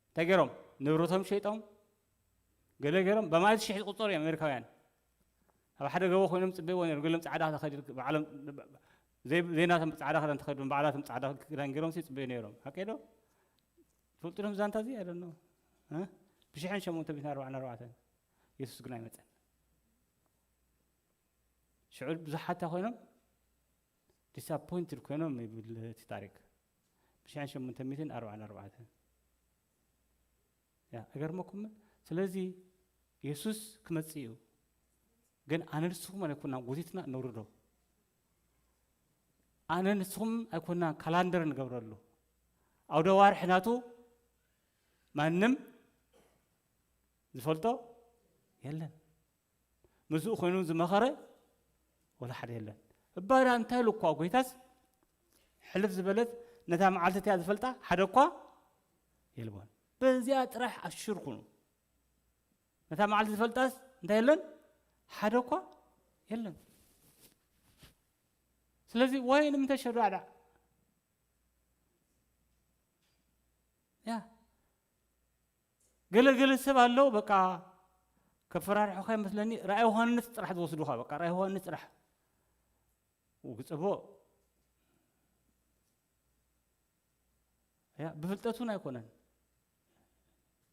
እንታይ ገይሮም ንብረቶም ሸይጦም ገለ ገይሮም በማእት ሽሕ ዝቁፀሩ እዮም ኣሜሪካውያን ኣብ ሓደ ገቦ ኮይኖም ፅበይዎ ነይሮም ገሎም ፃዕዳ ተኸዲ ባዕሎም ዘይ- ዘይናቶም ፃዕዳ ክዳን ተኸዲኖም ባዕላቶም ፃዕዳ ክዳን ገይሮም ሲ ፅበዩ ነይሮም ሓቀይ ዶ ትፈልጡ ዶም ዛንታ እዚ ኣይደኖ ብሽሕን ሸሞንተ ሚእትን ኣርባዓን ኣርባዕተን የሱስ ግን ኣይመፀን ሽዑ ብዙሓት ኮይኖም ዲስኣፖይንትድ ኮይኖም ይብል እቲ ታሪክ ብሽሕን ሸሞንተ ሚእትን ኣርባዓን ኣርባዕተን ያ እገርመኩምን ስለዚ የሱስ ክመጽእ እዩ ግን ኣነ ንስኹም ኣይኮና ጎቲትና ነውርዶ ኣነ ንስኹም ኣይኮና ካላንደር ንገብረሉ ኣውደ ዋርሒ ናቱ ማንም ዝፈልጦ የለን ምስኡ ኮይኑ ዝመኸረ ወላ ሓደ የለን። እባዳ እንታይ ኢሉ እኳ ጎይታስ ሕልፍ ዝበለት ነታ መዓልቲ እቲያ ዝፈልጣ ሓደ እኳ የልቦን። በዚኣ ጥራሕ ኣሽር ኩኑ። ነታ መዓልቲ ዝፈልጣስ እንታይ የለን ሓደ እኳ የለን። ስለዚ ዋይ ንምንታይ ሸዳዕዳዕ? ያ ገለ ገለ ሰብ ኣለዉ፣ በቃ ከፈራርሑኻ ይመስለኒ። ራእይ ዮሃንስ ጥራሕ ዝወስዱኻ፣ በቃ ራእይ ዮሃንስ ጥራሕ። ጽቡቕ። ያ ብፍልጠት እውን ኣይኮነን።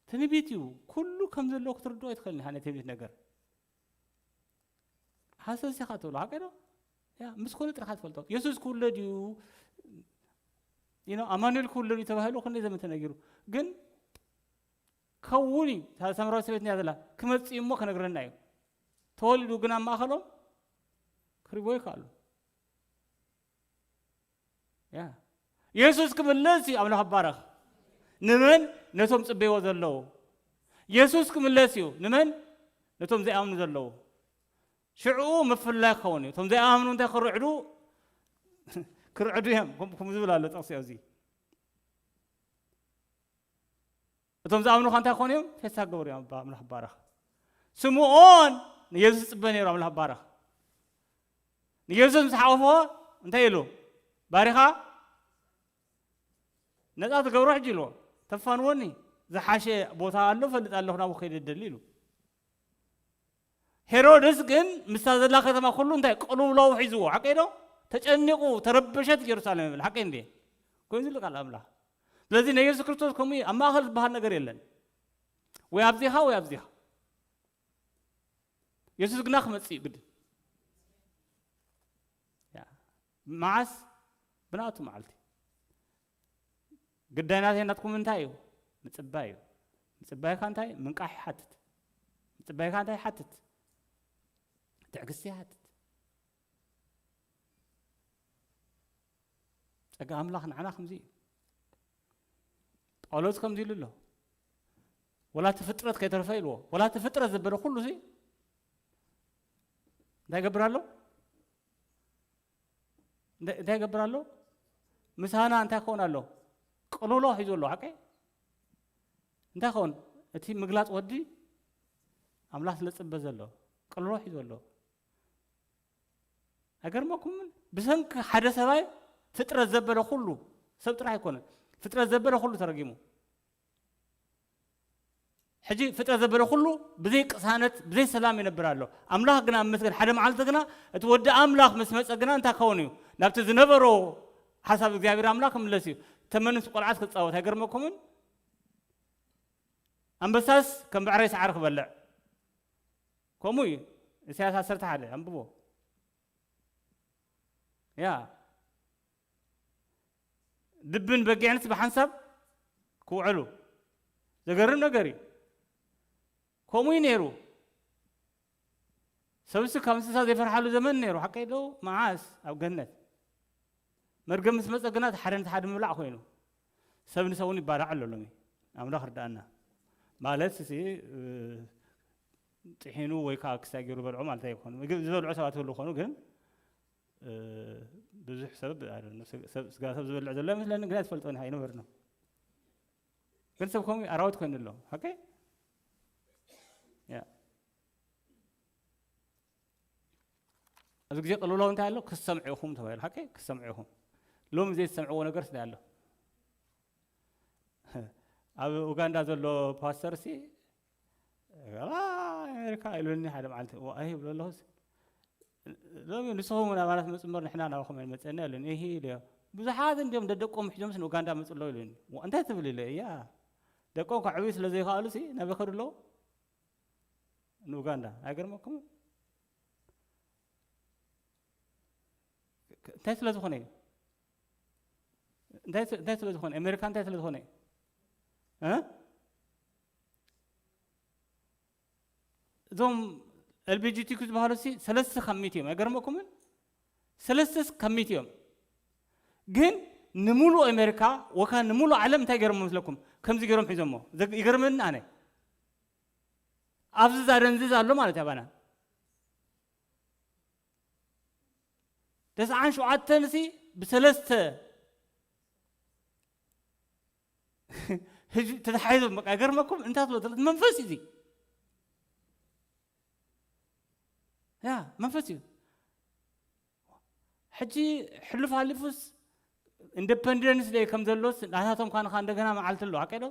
ትንቢት እዩ። ኩሉ ከም ዘለዎ ክትርድኦ ኣይትኽእልን ኢኻ ናይ ትንቢት ነገር። ሃሰስ ኢኻ ትብሎ፣ ሓቀይ ዶ? ያ ምስ ኮነ ጥራሕ ትፈልጦ። የሱስ ክውለድ እዩ፣ you know፣ ኣማኑኤል ክውለድ እዩ ተባሂሉ ክንደይ ዘመን ተነጊሩ። ግን ከውን እዩ። እታ ሳምራዊት ሰበይቲ እያ ዘላ፣ ክመጽእ እዩ እሞ ክነግረና እዩ። ተወሊዱ ግን ኣብ ማእከሎም ክሪቦ ይከኣሉ። ያ የሱስ ክምለስ እዩ። ኣምላኽ ይባረኽ። ንመን? ነቶም ጽበይዎ ዘለዉ። የሱስ ክምለስ እዩ። ንመን? ነቶም ዘይኣምኑ ዘለዉ። ሽዕኡ ምፍላይ ክኸውን እዩ። እቶም ዘይኣምኑ እንታይ ክርዕዱ? ክርዕዱ እዮም። ከም-፣ ከምኡ ዝብል ኣሎ ጥቕሲ ኣብዚ። እቶም ዝኣምኑ ኸ እንታይ ክኾኑ እዮም? ፌስታ ክገብሩ እዮም። ኣባ ኣምላኽ ይባረኽ። ስምኦን ንየሱስ ዝጽበ ነይሩ። ኣምላኽ ይባረኽ። ንየሱስ ምስ ሓቆፎ እንታይ ኢሉ? ባሪኻ ነጻ ትገብሮ ሕጂ ኢልዎ። ተፋንወኒ፣ ዝሓሸ ቦታ ኣሎ፣ ፈልጥ ኣለኹ፣ ናብኡ ከይደ ደሊ ኢሉ። ሄሮድስ ግን ምስታ ዘላ ከተማ ኩሉ እንታይ ቅልውላው ሒዝዎ፣ ሓቀይ ዶ? ተጨኒቑ፣ ተረበሸት ጀሩሳሌም ይብል፣ ሓቀይ እንዴ? ኮይኑ ዝብል ቃል ኣምላኽ። ስለዚ ናይ የሱስ ክርስቶስ ከምኡ እዩ፣ ኣብ ማእኸል ዝበሃል ነገር የለን። ወይ ኣብዚኻ ወይ ኣብዚኻ። የሱስ ግና ክመጽእ እዩ ግድን። ያ፣ መዓስ? ብናቱ መዓልቲ። ግዳይ ናተይ ናትኩም እንታይ እዩ? ምጽባይ እዩ። ምጽባይካ እንታይ? ምንቃሕ ይሓትት። ምጽባይካ እንታይ ይሓትት? ትዕግስቲ ይሓትት። ጸጋ ኣምላኽ ንዓና ከምዚ እዩ። ጳውሎስ ከምዚ ኢሉ ኣሎ። "ወላ እቲ ፍጥረት ከይተርፈ" ኢልዎ። ወላ እቲ ፍጥረት ዘበለ ኩሉ ሲ እንታይ ይገብር ኣሎ? እንታይ፣ እንታይ ይገብር ኣሎ? ምሳና እንታይ ክኸውን ኣሎ? ቅልውላው ሒዙ ኣሎ፣ ሓቀይ? እንታይ ክኸውን? እቲ ምግላጽ ወዲ ኣምላኽ ስለ ዝጽበ ዘሎ ቅልውላው ሒዙ ኣሎ። ኣይገርመኩምን? ብሰንኪ ሓደ ሰብኣይ ፍጥረት ዘበለ ኩሉ፣ ሰብ ጥራሕ ኣይኮነን፣ ፍጥረት ዘበለ ኩሉ ተረጊሙ። ሕጂ ፍጥረት ዘበለ ኩሉ ብዘይ ቅሳነት፣ ብዘይ ሰላም ይነብር ኣሎ። ኣምላኽ ግና ይመስገን፣ ሓደ መዓልቲ ግና እቲ ወዲ ኣምላኽ ምስ መጸ ግና እንታይ ክኸውን እዩ? ናብቲ ዝነበሮ ሓሳብ እግዚኣብሔር ኣምላኽ ክምለስ እዩ። ተመንስ ቆልዓት ክጻወት ኣይገርመኩምን? ኣንበሳስ ከም ብዕራይ ሰዓር ክበልዕ። ከምኡ እዩ። ኢሳያስ ዓሰርተ ሓደ ኣንብቦ። ያ ድብን በጊዕንስ ብሓንሳብ ክውዕሉ። ዘገርም ነገር እዩ። ከምኡ እዩ ነይሩ። ሰብሲ ካብ እንስሳ ዘይፈርሓሉ ዘመን ነይሩ። ሓቀይ ዶ? መዓስ? ኣብ ገነት። መርገም ምስ መጸ ግና እቲ ሓደ ነቲ ሓደ ምብላዕ ኮይኑ። ሰብ ንሰብ እውን ይባላዕ ኣሎ ሎሚ። ኣምላኽ ርዳኣና። ማለት፣ እዚ፣ እ፣ ጥሒኑ ወይ ከዓ ክስታይ ገይሩ በልዖ ማለት ኣይኮኑ። ምግብ ዝበልዑ ሰባት ክህሉ ይኾኑ፣ ግን፣ እ፣ ብዙሕ ሰብ፣ I don't know፣ ሰብ፣ ስጋ ሰብ ዝበልዕ ዘሎ ኣይመስለኒ፣ ግን ኣይትፈልጦን ኢኻ፣ ኣይነበርኖ። ግን ሰብ ከምኡ ኣራዊት ኮይኑ ኣሎ። ሓቀይ? ያ። ኣብዚ ግዜ ቅልውላው እንታይ ኣሎ? ክትሰምዑ ኢኹም ተባሂሉ። ሓቀይ? ክትሰምዑ ኢኹም። ሎሚ ዘይትሰምዕዎ ነገር ስለ ኣሎ። ኣብ ኡጋንዳ ዘሎ ፓስተር ሲ፣ "ዋ፣ ኣሜሪካ" ኢሉኒ ሓደ መዓልቲ። "ዋ፣ ኣይብሎ ኣለኹስ፣ ሎሚ ንስኹም እውን ኣባላት መጽመር ንሕና ናባኹም ኣይንመጸና" ኢሉኒ። "እሂ" ኢለዮ። "ብዙሓት እንዲዮም ደደቆም ሒዞምስ ንኡጋንዳ መጹ ኣለዉ" ኢሉኒ። "ዋ፣ እንታይ ትብል?" ኢለ። "እያ፣ ደቆም ከዕብዩ ስለ ዘይከኣሉ ሲ ናበይ ከዱ ኣለዉ?" ንኡጋንዳ። ኣይገርመኩምን? እንታይ ስለ ዝኾነ እዩ? እንታይ ስ-፣ እንታይ ስለ ዝኾነ? ኣሜሪካ እንታይ ስለ ዝኾነ እዩ? እ? እዞም ኤል ቢ ጂ ቲ ኪው ዝበሃሉ ሲ ሰለስተ ካብ ሚእቲ እዮም። ኣይገርመኩምን? ሰለስተ ካብ ሚእቲ እዮም። ግን ንምሉእ ኣሜሪካ ወካ ንምሉእ ዓለም እንታይ ገይሮም መስለኩም? ከምዚ ገይሮም ሒዞሞ። ዘግ-፣ ይገርመኒ ኣነ። ኣብዚ ዛደንዝዝ ኣሎ ማለት እዩ ኣባና። ተስዓን ሸውዓተን ሲ ብሰለስተ ህዝቢ ተታሒዞም፣ በቃ፣ ይገርመኩም፣ እንታይ ትብሎ ዘለኹ? መንፈስ እዩ እዚ። ያ መንፈስ እዩ። ሕጂ ሕሉፍ ሓሊፉስ ኢንዲፐንደንስ ደይ ከም ዘሎስ ናታቶም ካንኻ እንደገና መዓልቲ ኣሎ ኣቀዶ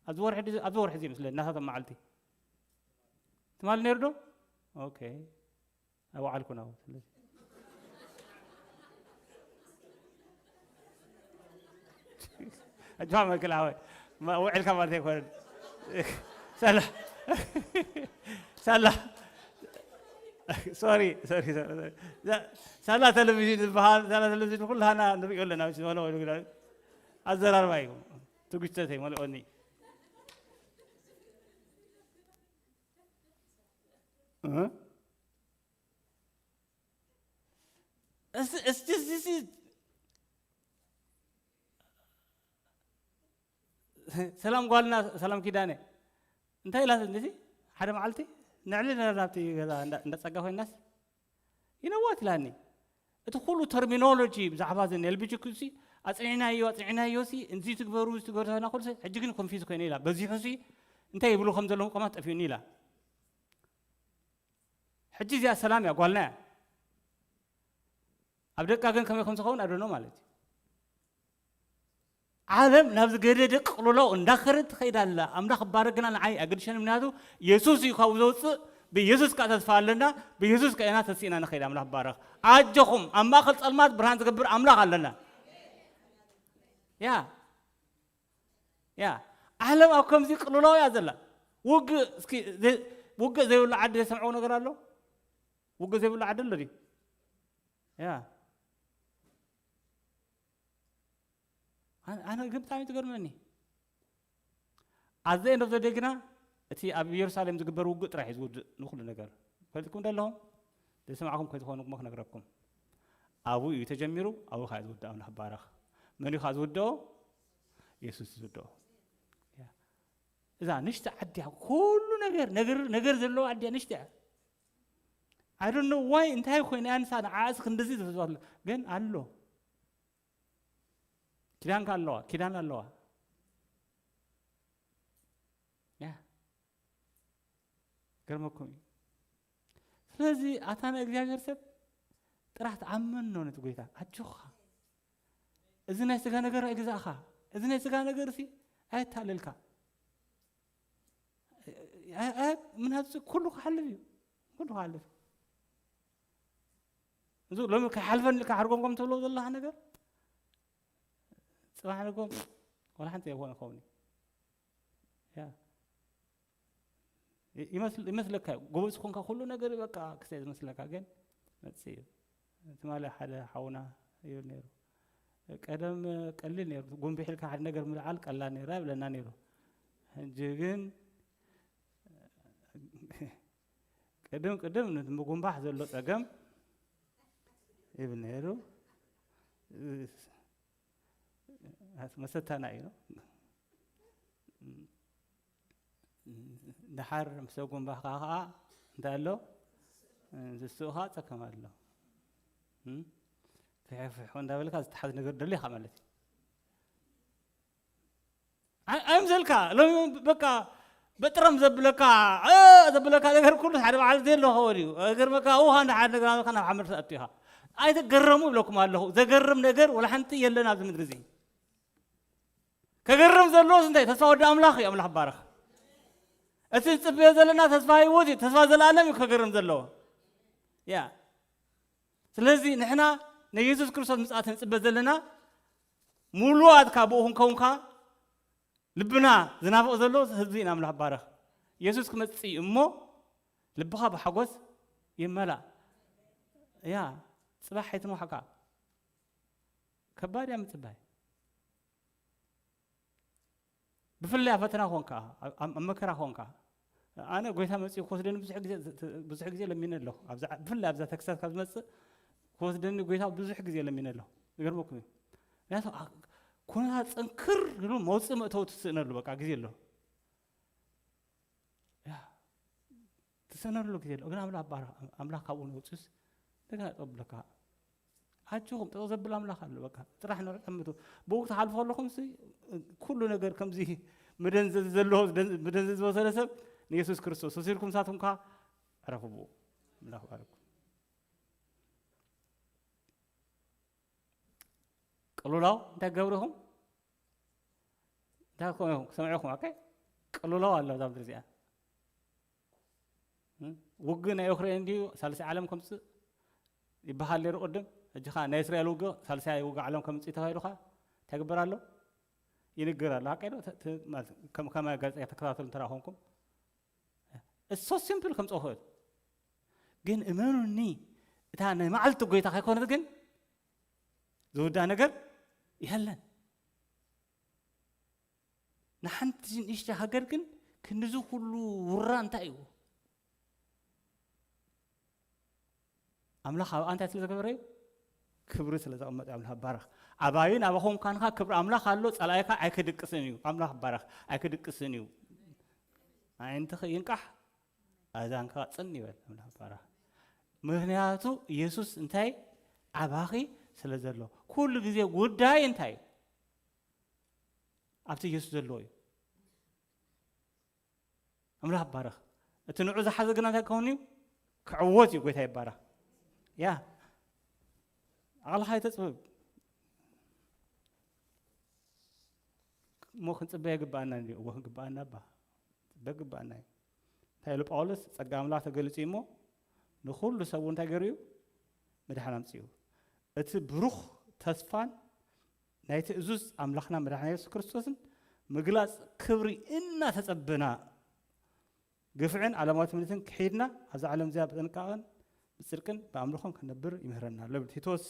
ኣብዚ ወርሒ ድዚ- ኣብዚ ወርሒ እዚ ምስለ ናታቶም መዓልቲ ትማሊ ነይሩ ዶ? ኦኬ። ኣውዓልኩ ነው ስለዚ ኣጆኻ መክል ሓወይ ውዕልካ ማለት ኣይኮነን። ሳላ ሳላ ሶሪ ሶሪ ሳላ ቴሌቪዥን ዝበሃል ሳላ ቴሌቪዥን ኩላና ንሪኦ ኣለና። ኣዘራርባ እዩ ትጉተተይ መሊኦኒ። እስቲ ሰላም ጓልና ሰላም ኪዳነ እንታይ ኢላ እንዲዚ ሓደ መዓልቲ ንዕሊ ነር ናብቲ ገዛ እንዳጸጋ ኮይናስ ይነዋት ኢላኒ። እቲ ኩሉ ተርሚኖሎጂ ብዛዕባ እዚ ኤልቢጂኩ ሲ ኣጽኒዕናዮ ኣጽኒዕናዮ ሲ እንዚ ትግበሩ እዚ ትግበሩ ተና ኩሉ ሕጂ ግን ኮንፊዝ ኮይነ ኢላ በዚሑ ሲ እንታይ ይብሉ ከም ዘለዎም ቆማት ጠፊኡኒ ኢላ። ሕጂ እዚኣ ሰላም እያ ጓልና እያ። ኣብ ደቃ ግን ከመይ ከም ዝኸውን ኣደኖ ማለት እዩ። ዓለም ናብ ዝገደደ ቅልውላው እንዳኸደት ትኸይድ ኣላ። ኣምላኽ ባረግና ንዓይ ኣገድሸን ምክንያቱ የሱስ እዩ ካብኡ ዘውፅእ። ብየሱስ ከዓ ተስፋ ኣለና። ብየሱስ ከዓ ኢና ተሲእና ንኸይድ። ኣምላኽ ባረኽ። ኣጆኹም ኣብ ማእኸል ፀልማት ብርሃን ዝገብር ኣምላኽ ኣለና። ያ ያ ዓለም ኣብ ከምዚ ቅልውላው እያ ዘላ። ውግእ እስኪ ውግእ ዘይብሉ ዓዲ ዘሰምዐው ነገር ኣሎ? ውግእ ዘይብሉ ዓዲ ኣሎ ድዩ? ያ ኣነ ግን ብጣዕሚ ትገርመኒ። ኣዘ ኤንድ ኦፍ ዘ ዴይ ግና እቲ ኣብ ኢየሩሳሌም ዝግበር ውግእ ጥራሕ እዩ ዝውድእ ንኩሉ ነገር። ፈልጥኩም ዶ ኣለኹም? ዘይሰማዕኩም ከይትኾኑ እሞ ክነግረኩም። ኣብኡ እዩ ተጀሚሩ፣ ኣብኡ ከዓ ዝውድእ። ኣምላኽ ባረኽ። መን እዩ ከዓ ዝውድኦ? የሱስ ዝውድኦ። እዛ ንሽቲ ዓዲ ኩሉ ነገር ነገር ነገር ዘለዎ ዓዲ ንሽቲ እያ። I don't know why እንታይ ኮይነ ኣንሳ ንዓእስ ክንድዚ ዝፍዛሉ ግን ኣሎ። ኪዳንካ ኣለዋ፣ ኪዳን ኣለዋ። ያ ገርመኩም እዩ። ስለዚ ኣታ ናይ እግዚኣብሔር ሰብ ጥራሕ ተኣመኖ ነቲ ጎይታ ኣጆኻ። እዚ ናይ ስጋ ነገር ኣይግዛእኻ። እዚ ናይ ስጋ ነገር ሲ ኣየታለልካ። ምናት ኩሉ ክሓልፍ እዩ። ኩሉ ክሓልፍ እዚ ሎሚ ከይሓልፈኒ ኢልካ ሓርጎምጎም ትብሎ ዘለኻ ነገር ፅባሕ ንጎም ወላ ሓንቲ የኮነ ኸውን ያ ይመስለካ። ጎበዝ ኮንካ ኩሉ ነገር በቃ ክሰ ዝመስለካ ግን መፅ እዩ። ትማሊ ሓደ ሓውና ይብል ነይሩ ቀደም ቀሊል ነይሩ ጉንቢሕ ኢልካ ሓደ ነገር ምልዓል ቀላል ነይራ ይብለና ነይሩ። ሕጂ ግን ቅድም ቅድም ንምጉንባሕ ዘሎ ጸገም ይብል ነይሩ። መሰታና እዩ። ደሓር ምስ ጉንባሕካ ከዓ እንታይ ኣሎ ዝስኡ ከዓ ጸከም ኣሎ። ፍሕፍሑ እንዳበልካ ዝተሓዝ ነገር ደሊኻ ማለት እዩ። ኣይምሰልካ ሎሚ በቃ በጥረም ዘብለካ ዘብለካ ነገር ኩሉ ሓደ በዓል ዘየሎ ኸውን እዩ። ገርመካ ውሃ እንዳ ሓደ ነገር ኣበካ ናብ ሓመድ ትኣቱ ኢኻ። ኣይትገረሙ ይብለኩም ኣለኹ። ዘገርም ነገር ወላ ሓንቲ የለን ኣብዚ ምድሪ እዚ። ከገርም ዘለዎስ እንታይ? ተስፋ ወዲ ኣምላኽ እዩ። ኣምላኽ ባረኽ። እቲ ንጽበዮ ዘለና ተስፋ ህይወት እዩ። ተስፋ ዘላለም እዩ ከገርም ዘለዎ። ያ ስለዚ ንሕና ንየሱስ ክርስቶስ ምጽኣት ንጽበ ዘለና ሙሉኣት ካብ ብኡ ክንከውንካ ልብና ዝናፍቕ ዘሎ ህዝቢ ኢና ኣምላኽ ባረኽ። የሱስ ክመጽእ እዩ እሞ ልብኻ ብሓጎስ ይመላእ። ያ ጽባሕ ኣይትንዋሕካ። ከባድ እያ ምጽባይ። ብፍላይ ኣብ ፈተና ኾንካ ኣብ መከራ ኾንካ ኣነ ጎይታ መፅኡ ክወስደኒ ብዙሕ ግዜ ብዙሕ ግዜ ለሚነ ኣለኹ። ብፍላይ ኣብዛ ተክሳስ ካብ ዝመፅእ ክወስደኒ ጎይታ ብዙሕ ግዜ ለሚነ ኣለኹ። ይገርመኩም እዩ። ምክንያቱ ኩነታት ፅንክር ኢሉ መውፅእ መእተዊ ትስእነሉ በቃ ግዜ ኣሎ። ትሰነሉ ግዜ ኣሎ ግን ኣምላኽ ባርኽ ኣምላኽ ካብኡ ነውፅስ እንደገና ጠብለካ ኣጆኹም ጠጠው ዘብል ኣምላኽ ኣሎ በቃ ጥራሕ ንዕጠምቱ ብኡ ክትሓልፉ ከለኹም ኩሉ ነገር ከምዚ መደንዘዚ ዘለዎ መደንዘዚ ዝወሰደ ሰብ ንየሱስ ክርስቶስ ወሲድኩም ንሳትኩም ከዓ ዕረፉ ብኡ ኣምላኽ ባርኩም ቅልውላው እንታይ ክገብሩ ኢኹም? እንታይ ክኾኑ ኢኹም? ክሰምዑ ኢኹም። ኦኬ? ቅልውላው ኣሎ እዛ ምድሪ እዚኣ። እም? ውግእ ናይ ዩክሬን እንድዩ ሳልሳይ ዓለም ከምፅእ ይበሃል ነይሩ ቅድም። ሕጂ ኸዓ ናይ እስራኤል ውግእ ሳልሳይ ውግእ ዓለም ከምፅእ ተባሂሉ ኸዓ እንታይ ይግበር ኣሎ? ይንገር ኣሎ። ሓቀይ ዶ? ተ-፣ ተ-፣ ማለት ከም፣ ከማይ ጋዜጣ ተከታተሉ እንተ ደኣ ኮንኩም። It's so simple ከምፅኦ ይኽእል። ግን እመኑኒ፣ እታ ናይ መዓልቲ ጎይታ ከይኮነት ግን ዝውዳእ ነገር የለን። ንሓንቲ ንእሽቶ ሃገር ግን ክንድዚ ኩሉ ውራ እንታይ እዩ? ኣምላኽ ኣብኣ እንታይ ስለ ዝገበረ እዩ? ክብሪ ስለ ዘቐመጠ እዩ። ኣምላኽ ይባረኽ። ኣባይን ኣባኹም ካንኻ ክብሪ ኣምላኽ ኣሎ፣ ጸላኢካ ኣይክድቅስን እዩ። ኣምላኽ ይባረኽ። ኣይክድቅስን እዩ። ኣዒንትኺ ይንቃሕ፣ ኣእዛንካ ጽን ይበል። ኣምላኽ ይባረኽ። ምኽንያቱ ኢየሱስ እንታይ? ኣባኺ ስለ ዘሎ። ኩሉ ግዜ ጉዳይ እንታይ እዩ? ኣብቲ ኢየሱስ ዘለዎ እዩ። ኣምላኽ ይባረኽ። እቲ ንዑ ዝሓዘ ግና እንታይ ክኸውን እዩ? ክዕወት እዩ። ጎይታ ይባረኽ። ያ፣ ዓቕልኻ ኣይተጽብብ። እሞ ክንጽበ ይግብኣና እንድዩ። እወ፣ ክግብኣና እባ። ጽበ ይግብኣና እዩ። እንታይ ኢሉ ጳውሎስ? ጸጋ ኣምላኽ ተገሊጹ እዩ እሞ፣ ንኹሉ ሰብ እውን እንታይ ገይሩ እዩ? ምድሓን ኣምጺኡ። እቲ ብሩኽ ተስፋን ናይቲ እዙዝ ኣምላኽና መድሓኒና የሱስ ክርስቶስን ምግላጽ ክብሪ እናተጸበና፣ ግፍዕን ዓለማዊ ትምኒትን ክሒድና፣ ኣብዛ ዓለም እዚኣ ብጥንቃቐን ብጽድቅን ብኣምልኾን ክንነብር ይምህረና ኣሎ። ቲቶስ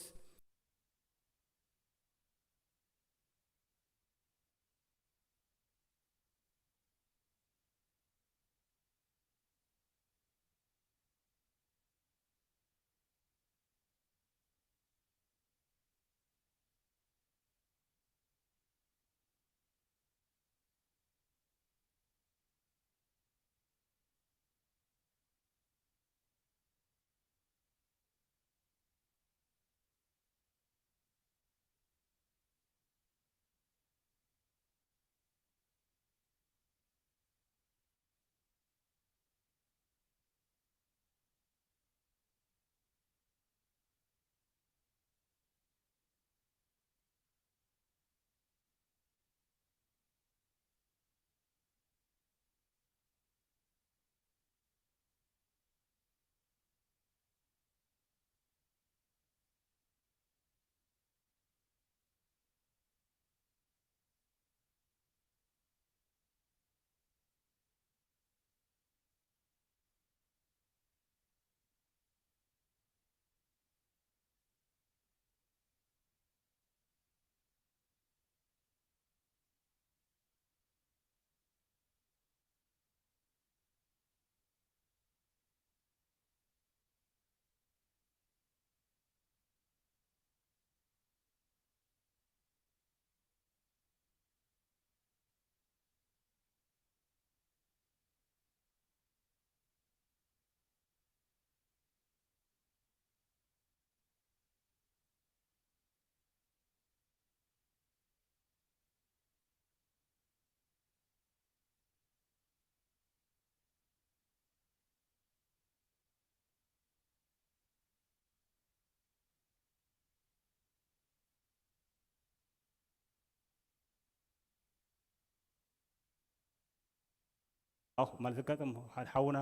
ኣኹ ማለት ዘጋጠሞ ሓደ ሓውና፣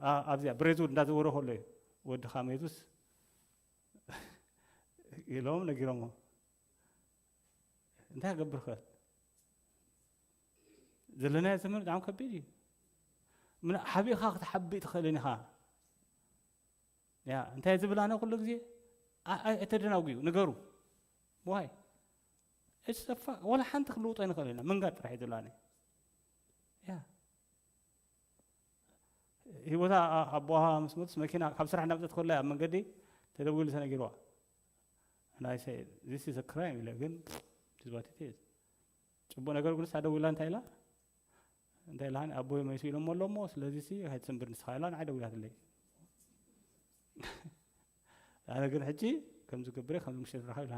ኣ-፣ ኣብዚኣ ብሬዝውድ እንዳዘወረ ከሎ እዩ ወዲ ካሜቱስ ኢሎም ነጊሮሞ። እንታይ ክገብር ክእል? ዘለናዮ ዘመን ብጣዕሚ ከቢድ እዩ። ምን ሓቢእኻ ክትሓብእ ትኽእልን ኢኻ። ያ፣ እንታይ ዝብል ኣነ ኩሉ ግዜ? ኣ-፣ ኣይ-፣ ኣይተደናጉዩ፣ ንገሩ። ዋይ? እሰፋ፣ ወላ ሓንቲ ክልውጦ ኣይንኽእል ኢና። ምንጋር ጥራሕ እዩ ዝብላኒ። ያ። ህይወታ ኣ-፣ ኣቦኣ ምስ ሞትስ መኪና ካብ ስራሕ እናመጸት ከላ ኣብ መንገዲ ተደዊሉ ተነጊርዋ። And I say, "This is a crime," ኢለ፣ ግን it is what it is። ጽቡቕ ነገር ግን ንሳ ደዊላ እንታይ ኢላ? እንታይ ኢላ? "ኣቦይ መይሱ ኢሎሞ ኣሎ እሞ፣ ስለዚ ሲ ኣይትሰንብር ንስኻ" ኢላ ንዓይ ደዊላትለይ። ኣነ ግን ሕጂ ከምዚ ገብረ፣ ከምዚ ምሸት ራኸብ ኢላ።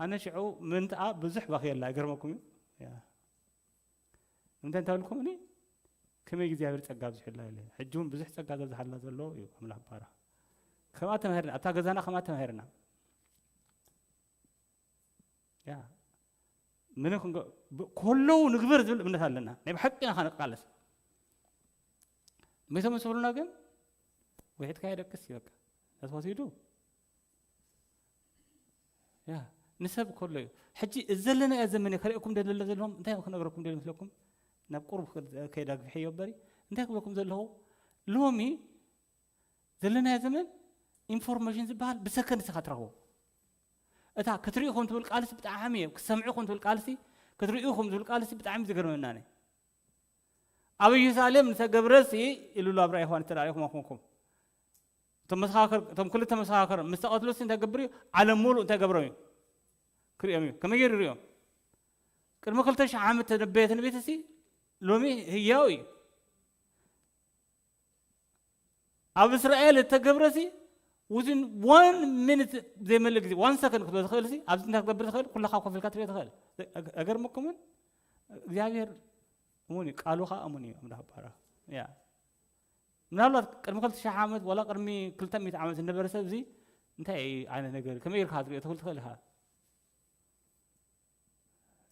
ኣነ ሽዑ ምንትኣ ብዙሕ ባኽየላ፣ ይገርመኩም እዩ። ያ። ንምንታይ እንታይ ኢልኩምኒ? ከመይ እግዚኣብሔር ጸጋ ኣብዚሑላ ኢለ። ሕጂ እውን ብዙሕ ጸጋ ዘብዝሓላ ዘሎ እዩ ኣምላኽ ይባረኽ። ከምኣ ተማሂርና፣ ኣብታ ገዛና ከምኣ ተማሂርና። ያ ምንም ክንገ- ብ- ከለዉ ንግበር ዝብል እምነት ኣለና። ናይ ብሓቂ ኢና ከነቃለስ። መይቶም ዝብሉና ግን ውሒጥካ የደቅስ ይበቃ። That's what you do. ያ ንሰብ ከሎ እዩ። ሕጂ እዚ ዘለናዮ ዘመን ከርእየኩም ደለ ዘለኹም እንታይ ክነግረኩም ደል መስለኩም? ናብ ቁሩብ ከይድ ኣግፍሐዮ እምበሪ እንታይ ክብለኩም ዘለኹ? ሎሚ ዘለናዮ ዘመን ኢንፎርሜሽን ዝበሃል ብሰከንድ ኢኻ ትረኽቦ። እታ ክትርእዩ ከም ትብል ቃልሲ ብጣዕሚ እየ ክትሰምዑ ከም ትብል ቃልሲ ክትርእዩ ከም ትብል ቃልሲ ብጣዕሚ ዝገርመና ነ ኣብ ኢየሩሳሌም ንተገብረሲ ኢሉ ኣሎ ኣብ ራእይ ዮሃንስ ተራእይኹም ኣኾንኩም እቶም መሰኻኽር እቶም ክልተ መሰኻኽር ምስ ተቐትሉሲ እንታይ ገብር እዩ? ዓለም ሙሉእ እንታይ ገብሮም እዩ? ክርእዮም እዩ። ከመይ ገይሩ ይርእዮም? ቅድሚ ክልተ ሽሕ ዓመት ተነበየ ትንቢትሲ ሎሚ ህያው እዩ። ኣብ እስራኤል እተገብረሲ ውዝን ዋን ሚኒት ዘይመልእ ግዜ ዋን ሰከንድ ክትበ ዝኽእልሲ ኣብዚ እንታይ ክትገብር ትኽእል? ኩልኻ ኮፍ ኢልካ ትሪኦ ትኽእል። ኣገርመኩምን እግዚኣብሔር እሙን እዩ፣ ቃሉ ኸዓ እሙን እዩ። ኣምላኽ ባራ ያ ምናልባት ቅድሚ ክልተ ሽሕ ዓመት ዋላ ቅድሚ ክልተ ሚእቲ ዓመት ዝነበረ ሰብ እዚ እንታይ ዓይነት ነገር ከመይ ኢልካ ክትሪኦ ትኽእል ትኽእል ኢኻ።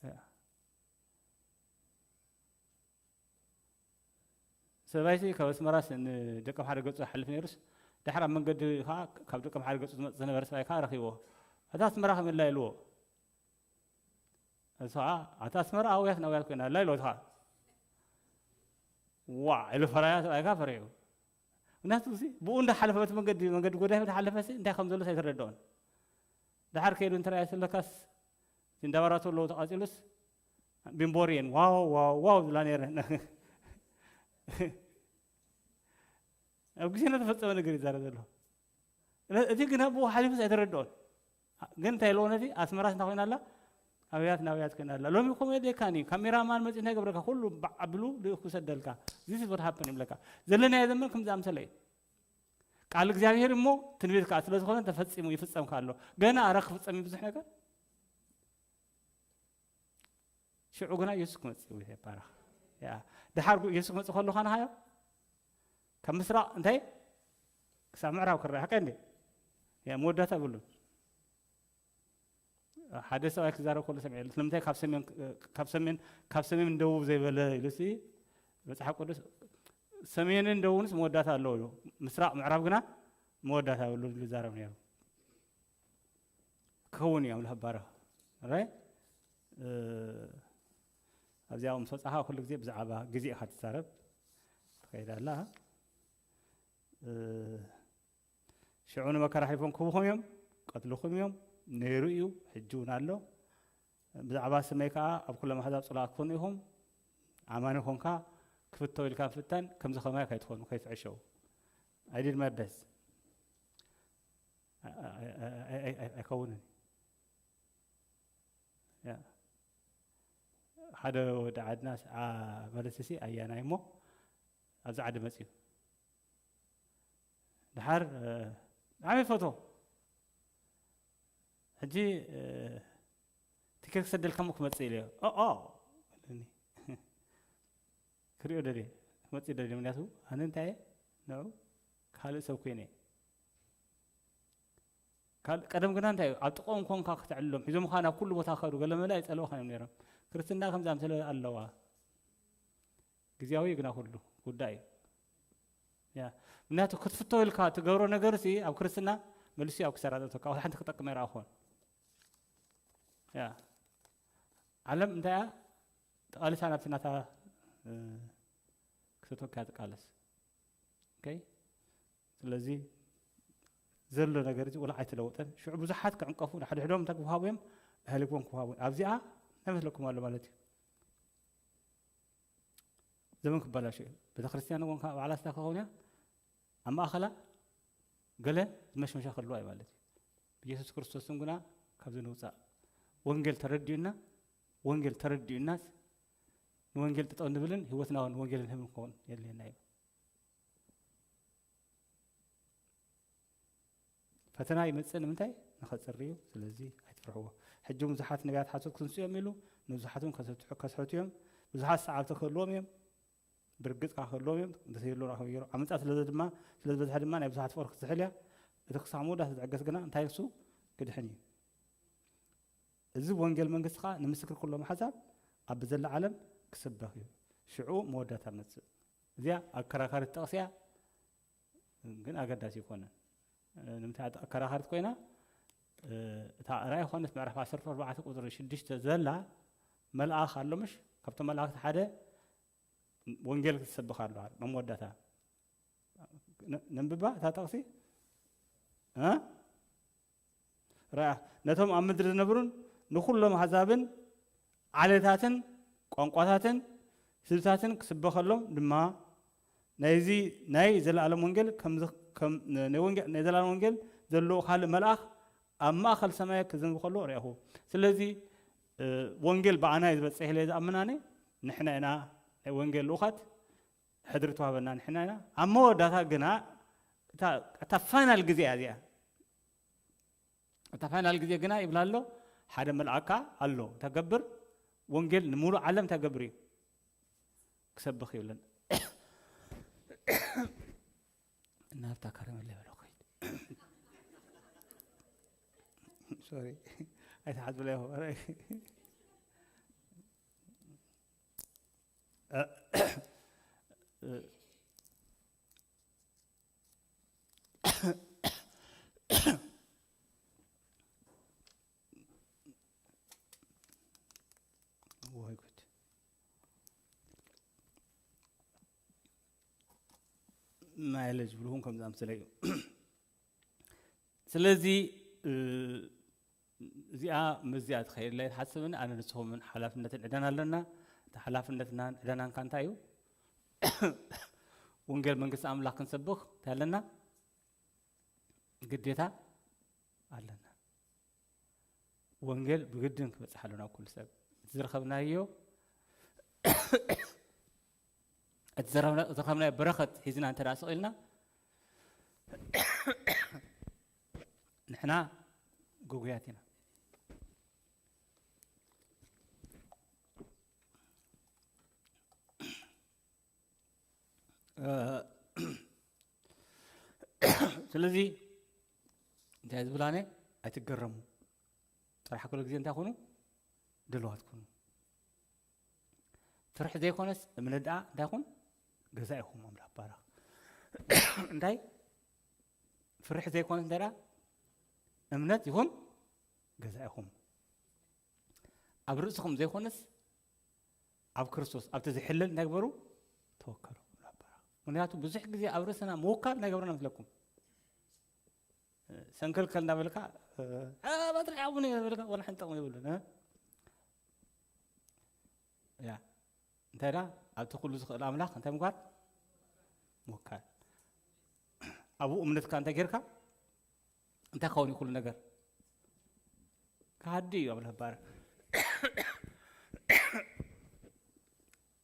ያ። ሰብኣይሲ ካብ ኣስመራስ ንደቀምሓረ ገጹ ይሓልፍ ነይሩስ፣ ድሓር ኣብ መንገዲ ከኣ ካብ ደቀምሓረ ገጹ ዝመጽእ ዝነበረ ሰብኣይ ከኣ ረኺብዎ። "ኣታ ኣስመራ ከመይ ኣላ?" ኢልዎ። እሱ ከኣ፣ "ኣታ ኣስመራ ኣውያት ናውያት ኮይና ኣላ?" ኢልዎ። እቲ ከኣ፣ "ዋዕ!" ኢሉ ፈራያ ሰብኣይ ከኣ ፈሪሑ። ምክንያቱ እዚ ብኡ እንዳሓለፈ በቲ መንገዲ፣ መንገዲ ጎዳይፍ እንዳሓለፈሲ እንታይ ከም ዘሎስ ኣይተረድኦን። ድሓር ከይዱ እንተ ረኣየ ስለካስ እቲ እንዳባራቶ ኣለዉ ተቓጺሉስ ቢምቦርየን ዋው ዋው ዋው ዝብላ ነይረን። ኣብ ግዜና ተፈጸመ ነገር ይዛረብ ዘሎ። እቲ ግና ብኡ ሓሊፉስ ኣይተረድኦን። ግን እንታይ ኢልዎ ነቲ ኣስመራስ እንታይ ኮይና ኣላ? ኣብያት ናብያት ኮይና ኣላ። ሎሚ ከምኡ የድልየካን እዩ። ካሜራማን መጺኡ እንታይ ይገብረካ? ኩሉ ባዕ ኣቢሉ ልእኩ ይሰደልካ። This is what happened ይብለካ። ዘለናዮ ዘመን ከምዚ ኣምሰለ እዩ። ቃል እግዚኣብሔር እሞ ትንቢት ከኣ ስለ ዝኾነ ተፈጺሙ ይፍጸም ከኣ ኣሎ። ገና ኣረ ክፍጸም እዩ ብዙሕ ነገር። ሽዑ ግና የሱስ ክመጽእ እዩ ይባረኽ። ያ፣ ድሓር ጉ-፣ የሱስ ክመጽእ ከሎ ኸነኻዮ ካብ ምስራቕ እንታይ ክሳብ ምዕራብ ክረአ ሓቀ እንዴ? ያ፣ መወዳእታ የብሉን። ሓደ ሰብኣይ ክዛረብ ከሎ ሰሚዐ። ስለምንታይ ካብ ሰሜን፣ ካብ ሰሜን፣ ካብ ሰሜን ንደቡብ ዘይበለ ኢሉሲ መጽሓፍ ቅዱስ ሰሜንን ደቡብንስ መወዳእታ ኣለዎ እዩ። ምስራቕ ምዕራብ ግና መወዳእታ የብሉን ኢሉ ይዛረብ ነይሩ። ክኸውን እዩ ኣምላኽ ባረኽ። ራይ? እ፣ ኣብዚኣ ምስ ወጻኻ ኩሉ ግዜ ብዛዕባ ግዜ ኢኻ ትዛረብ። ትኸይድ ኣላ። እ፣ ሽዑ ንመከራ ሓሊፎም ክህቡኹም እዮም፣ ቀትልኹም እዮም፣ ነይሩ እዩ፣ ሕጂ እውን ኣሎ። ብዛዕባ ስመይ ከኣ ኣብ ኩሎም ኣሕዛብ ጽሉኣት ክትኮኑ ኢኹም። ኣማኒ ኮንካ ክፍተው ኢልካ ፍተን፣ ከምዚ ከማይ ከይትኾኑ፣ ከይትዕሸው። I did my best። ኣይ-፣ ኣይ-፣ ኣይከውንን። ያ። ሓደ ወዲ ዓድና ስ-፣ ኣ-፣ መለስሲ ኣያናይ እሞ ኣብዚ ዓዲ መጽዩ። ድሓር፣ እ፣ ብጣዕሚ ይፈትዎ። ሕጂ፣ እ፣ ቲኬት ክሰደልካ እሞ ክመጽእ ኢለዮ። ኦ፣ ኦ፣ በለኒ። ክሪኦ ደልየ፣ ክመጽእ ደልየ። ምክንያቱ ኣነ እንታይ እየ? ንዑ ካልእ ሰብ ኮይነ እየ። ካል-፣ ቀደም ግና እንታይ እዩ? ኣብ ጥቕኦም ኮንካ ከተዕልሎም፣ ሒዞምኻ ናብ ኩሉ ቦታ ክኸዱ፣ ገለ መለ ኣይጸልኡኻን እዮም ነይሮም። ክርስትና ከምዚ ኣምሰለ ኣለዋ። ግዜያዊ ግና ኩሉ ጉዳይ እዩ። ያ፣ ምክንያቱ ክትፍቶ ኢልካ ትገብሮ ነገርሲ ኣብ ክርስትና መልሱ ኣብ ክሳራ ዘእተካ፣ ወላ ሓንቲ ክጠቅም ኣይረኣኹን። ያ፣ ዓለም እንታይ እያ? ተቓሊሳ ናብቲ ናታ፣ እ፣ ክተተካ እያ ትቃለስ። ኦኬ? ስለዚ ዘሎ ነገር እዚ ወላ ኣይተለወጠን። ሽዑ ብዙሓት ክዕንቀፉ፣ ንሓድሕዶም እንታይ ክወሃቡ እዮም? ኣህሊፎም ክወሃቡ እዮም። ኣብዚኣ እንታይ መስለኩም ኣሎ ማለት እዩ? ዘመን ክበላሾ እዩ። ቤተክርስትያን እውን ከኣ ባዕላ ስታ ክኸውን እያ። ኣብ ማእኸላ ገለ ዝመሽመሻ ክህልዋ እዩ ማለት እዩ። ብየሱስ ክርስቶስ ስም ግና ካብዚ ንውፃእ። ወንጌል ተረዲኡና፣ ወንጌል ተረዲኡናስ ንወንጌል ጠጠው ንብልን ህይወትና እውን ወንጌል ንህብን ክኸውን የድልየና እዩ። ፈተና ይመጽእ ንምንታይ? ንኸጽሪ እዩ። ስለዚ ኣይትፍርሕዎ። ሕጂ እውን ብዙሓት ነቢያት ሓሶት ክንስኡ እዮም ኢሉ ንብዙሓት እውን ከስሕቱ፣ ከስሕቱ እዮም። ብዙሓት ሰዓብቲ ክህልዎም እዮም። ብርግጽ ከኣ ክህልዎም እዮም። እንተዘይህልዎም ከኣ ክህልዎም እዮም። ዓመጻ ስለ ድማ፣ ስለ ዝበዝሐ ድማ ናይ ብዙሓት ፍቕሪ ክትዝሕል እያ። እቲ ክሳዕ መወዳእታ ዝዕገስ ግና እንታይ እሱ ክድሕን እዩ። እዚ ወንጌል መንግስቲ ኸዓ ንምስክር ኩሎም ኣሕዛብ ኣብ ብዘላ ዓለም ክስበኽ እዩ። ሽዑ መወዳእታ መጽእ። እዚኣ ኣከራካሪት ጥቕሲ እያ፣ ግን ኣገዳሲ ኣይኮነን። ንምንታይ ኣከራካሪት ኮይና? እታ ራእይ ዮሃንስ ምዕራፍ ዓሰርተ ኣርባዕተ ቁጽሪ ሽዱሽተ ዘላ መልኣኽ ኣሎ፣ ምሽ? ካብቶም መላእኽቲ ሓደ ወንጌል ክትሰብኽ ኣለዋ። መወዳእታ ነ-፣ ነንብባ እታ ጥቕሲ። እ? ርኣ፣ ነቶም ኣብ ምድሪ ዝነብሩን ንኹሎም ኣህዛብን ዓሌታትን ቋንቋታትን ህዝብታትን ክስበኸሎም ድማ ናይዚ ናይ ዘለኣለም ወንጌል ከም ዝ-፣ ከም፣ ናይ ወንጌል፣ ናይ ዘለኣለም ወንጌል ዘለዎ ካልእ መልኣኽ ኣብ ማእከል ሰማይ ክዝንብ ከሎ ርኣኹ። ስለዚ፣ እ፣ ወንጌል ብኣና እዩ ዝበጽሕ ኢለ ዝኣምን ኣነ። ንሕና ኢና ናይ ወንጌል ልኡኻት፣ ሕድሪ ተዋህበና ንሕና ኢና። ኣብ መወዳእታ ግና እታ፣ እታ ፋይናል ግዜ እያ እዚኣ። እታ ፋይናል ግዜ ግና ይብላ ኣሎ፣ ሓደ መልኣካ ኣሎ፣ ተገብር ወንጌል ንምሉእ ዓለም ተገብር እዩ፣ ክሰብኽ ይብለን። እናብታ ከረመለ በለ ኸይድ። ሶሪ፣ ኣይትሓዝብለይ። ወይ ጉድ። ማይለጅ ብልኹም ከምዚ ኣምስለ እዩ። ስለዚ፣ እ፣ እዚኣ ምስዚኣ ትኸይድ ኢለ ኣይትሓስብን። ኣነ ንስኹምን ሓላፍነትን ዕዳን ኣለና። እቲ ሓላፍነትናን ዕዳናን ከ እንታይ እዩ? ወንጌል መንግስቲ ኣምላኽ ክንሰብኽ እንታይ ኣለና? ግዴታ ኣለና። ወንጌል ብግድን ክበጽሕ ኣለና። ኩሉ ሰብ እቲ ዝረኸብናዮ፣ እቲ ዝረኸብና-፣ ዝረኸብናዮ በረኸት ሒዝና እንተ ደኣ ስቕ ኢልና፣ ንሕና ግጉያት ኢና። እ፣ ስለዚ እንታይ ዝብል ኣነ፣ ኣይትገረሙ። ጥራሕ ኩሉ ግዜ እንታይ ኩኑ? ድልዋት ኩኑ። ፍርሒ ዘይኮነስ እምነት ደኣ እንታይ ኩን? ገዛ ኢኹም። ኣምላኽ ባረኽ። እንታይ? ፍርሒ ዘይኮነስ እንታይ ደኣ? እምነት ይኹን ገዛ ኢኹም። ኣብ ርእስኹም ዘይኮነስ ኣብ ክርስቶስ፣ ኣብቲ ዝሕለል እንታይ ግበሩ? ተወከሉ። ኣምላኽ ባረኽ። ምኽንያቱ ብዙሕ ግዜ ኣብ ርእስና ምውካል እንታይ ገብረና መስለኩም? ሰንከልከል እንዳበልካ፣ እ፣ እ፣ ባትሪ ሓቡኒ እንዳበልካ ወላ ሓንቲ ጥቕሚ የብሉን፣ እ? ያ። እንታይ ደኣ? ኣብቲ ኩሉ ዝኽእል ኣምላኽ እንታይ ምግባር? ምውካል። ኣብኡ እምነትካ እንታይ ጌርካ? እንታይ ክኸውን እዩ ኩሉ ነገር? ክሃዲ እዩ ኣምላኽ ባር።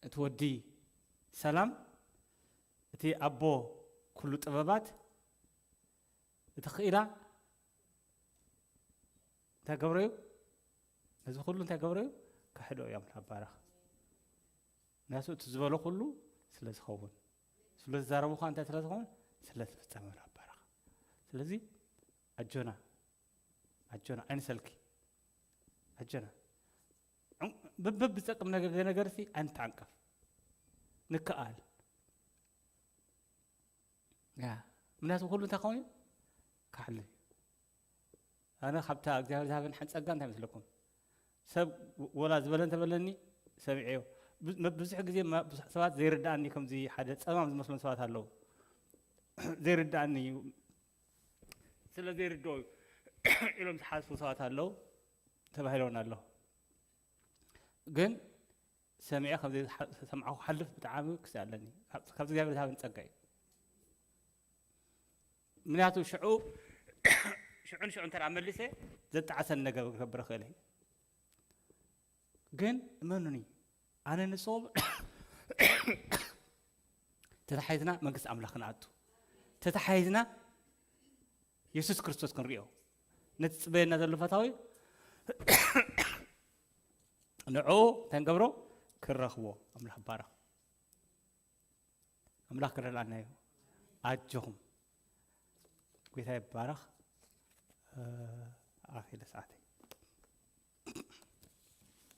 እቲ ወዲ ሰላም፣ እቲ ኣቦ ኩሉ ጥበባት፣ እቲ ክኢላ እንታይ ገብረ እዩ? ነዚ ኩሉ እንታይ ገብረ እዩ? ክሕዶ እዩ ኣምላኽ ባረኽ። ምክንያቱ እቲ ዝበሎ ኩሉ ስለ ዝኸውን፣ ስለ ዝዛረቡ ኸዓ እንታይ ስለ ዝኸውን? ስለ ዝፍጸም ኣምላኽ ባረኽ። ስለዚ ኣጆና፣ ኣጆና፣ ኣይንሰልኪ። ኣጆና። ዕም-፣ በብ-፣ በብጸቅም ነገር፣ ዘይነገርሲ ኣይንተዓንቀፍ። ንከኣል። ያ፣ ምክንያቱ ኩሉ እንታይ ክኸውን እዩ? ክሓልፍ እዩ። ኣነ ካብታ እግዚኣብሔር ዝሃበኒ ሓንቲ ጸጋ እንታይ መስለኩም? ሰብ ወላ ዝበለ እንተበለኒ ሰሚዐዮ። ብ-፣ መ-፣ ብዙሕ ግዜ መ-፣ ብዙሕ ሰባት ዘይርድኣኒ፣ ከምዚ ሓደ ጸማም ዝመስሎም ሰባት ኣለዉ። ዘይርድኣኒ እዩ። ስለ ዘይርድኦ እዩ ኢሎም ዝሓስቡ ሰባት ኣለዉ፣ ተባሂለውን ኣለዉ። ግን ሰሚዐ ካብ ዘይሓ-፣ ሰምዓኹ ክሓልፍ ብጣዕሚ ክስእ ኣለኒ። ካብ፣ ካብ እግዚኣብሔር ዝሃበኒ ጸጋ እዩ። ምክንያቱ ሽዑ፣ ሽዑ ንሽዑ እንተ ደኣ መሊሰ ዘጣዕሰኒ ነገር ክገብር እኽእል እየ። ግን እመኑኒ፣ ኣነ ንስኹም ተታሒዝና መንግስቲ ኣምላኽ ክንኣቱ፣ ተታሒዝና የሱስ ክርስቶስ ክንሪኦ፣ ነቲ ዝጽበየና ዘሎ ፈታዊ ንዕኡ እንታይ ንገብሮ? ክንረኽቦ። ኣምላኽ ይባረኽ። ኣምላኽ ክረድኣና እዩ። ኣጆኹም። ጐይታ ይባረኽ። እ፣ ኣኺለ ሰዓተይ።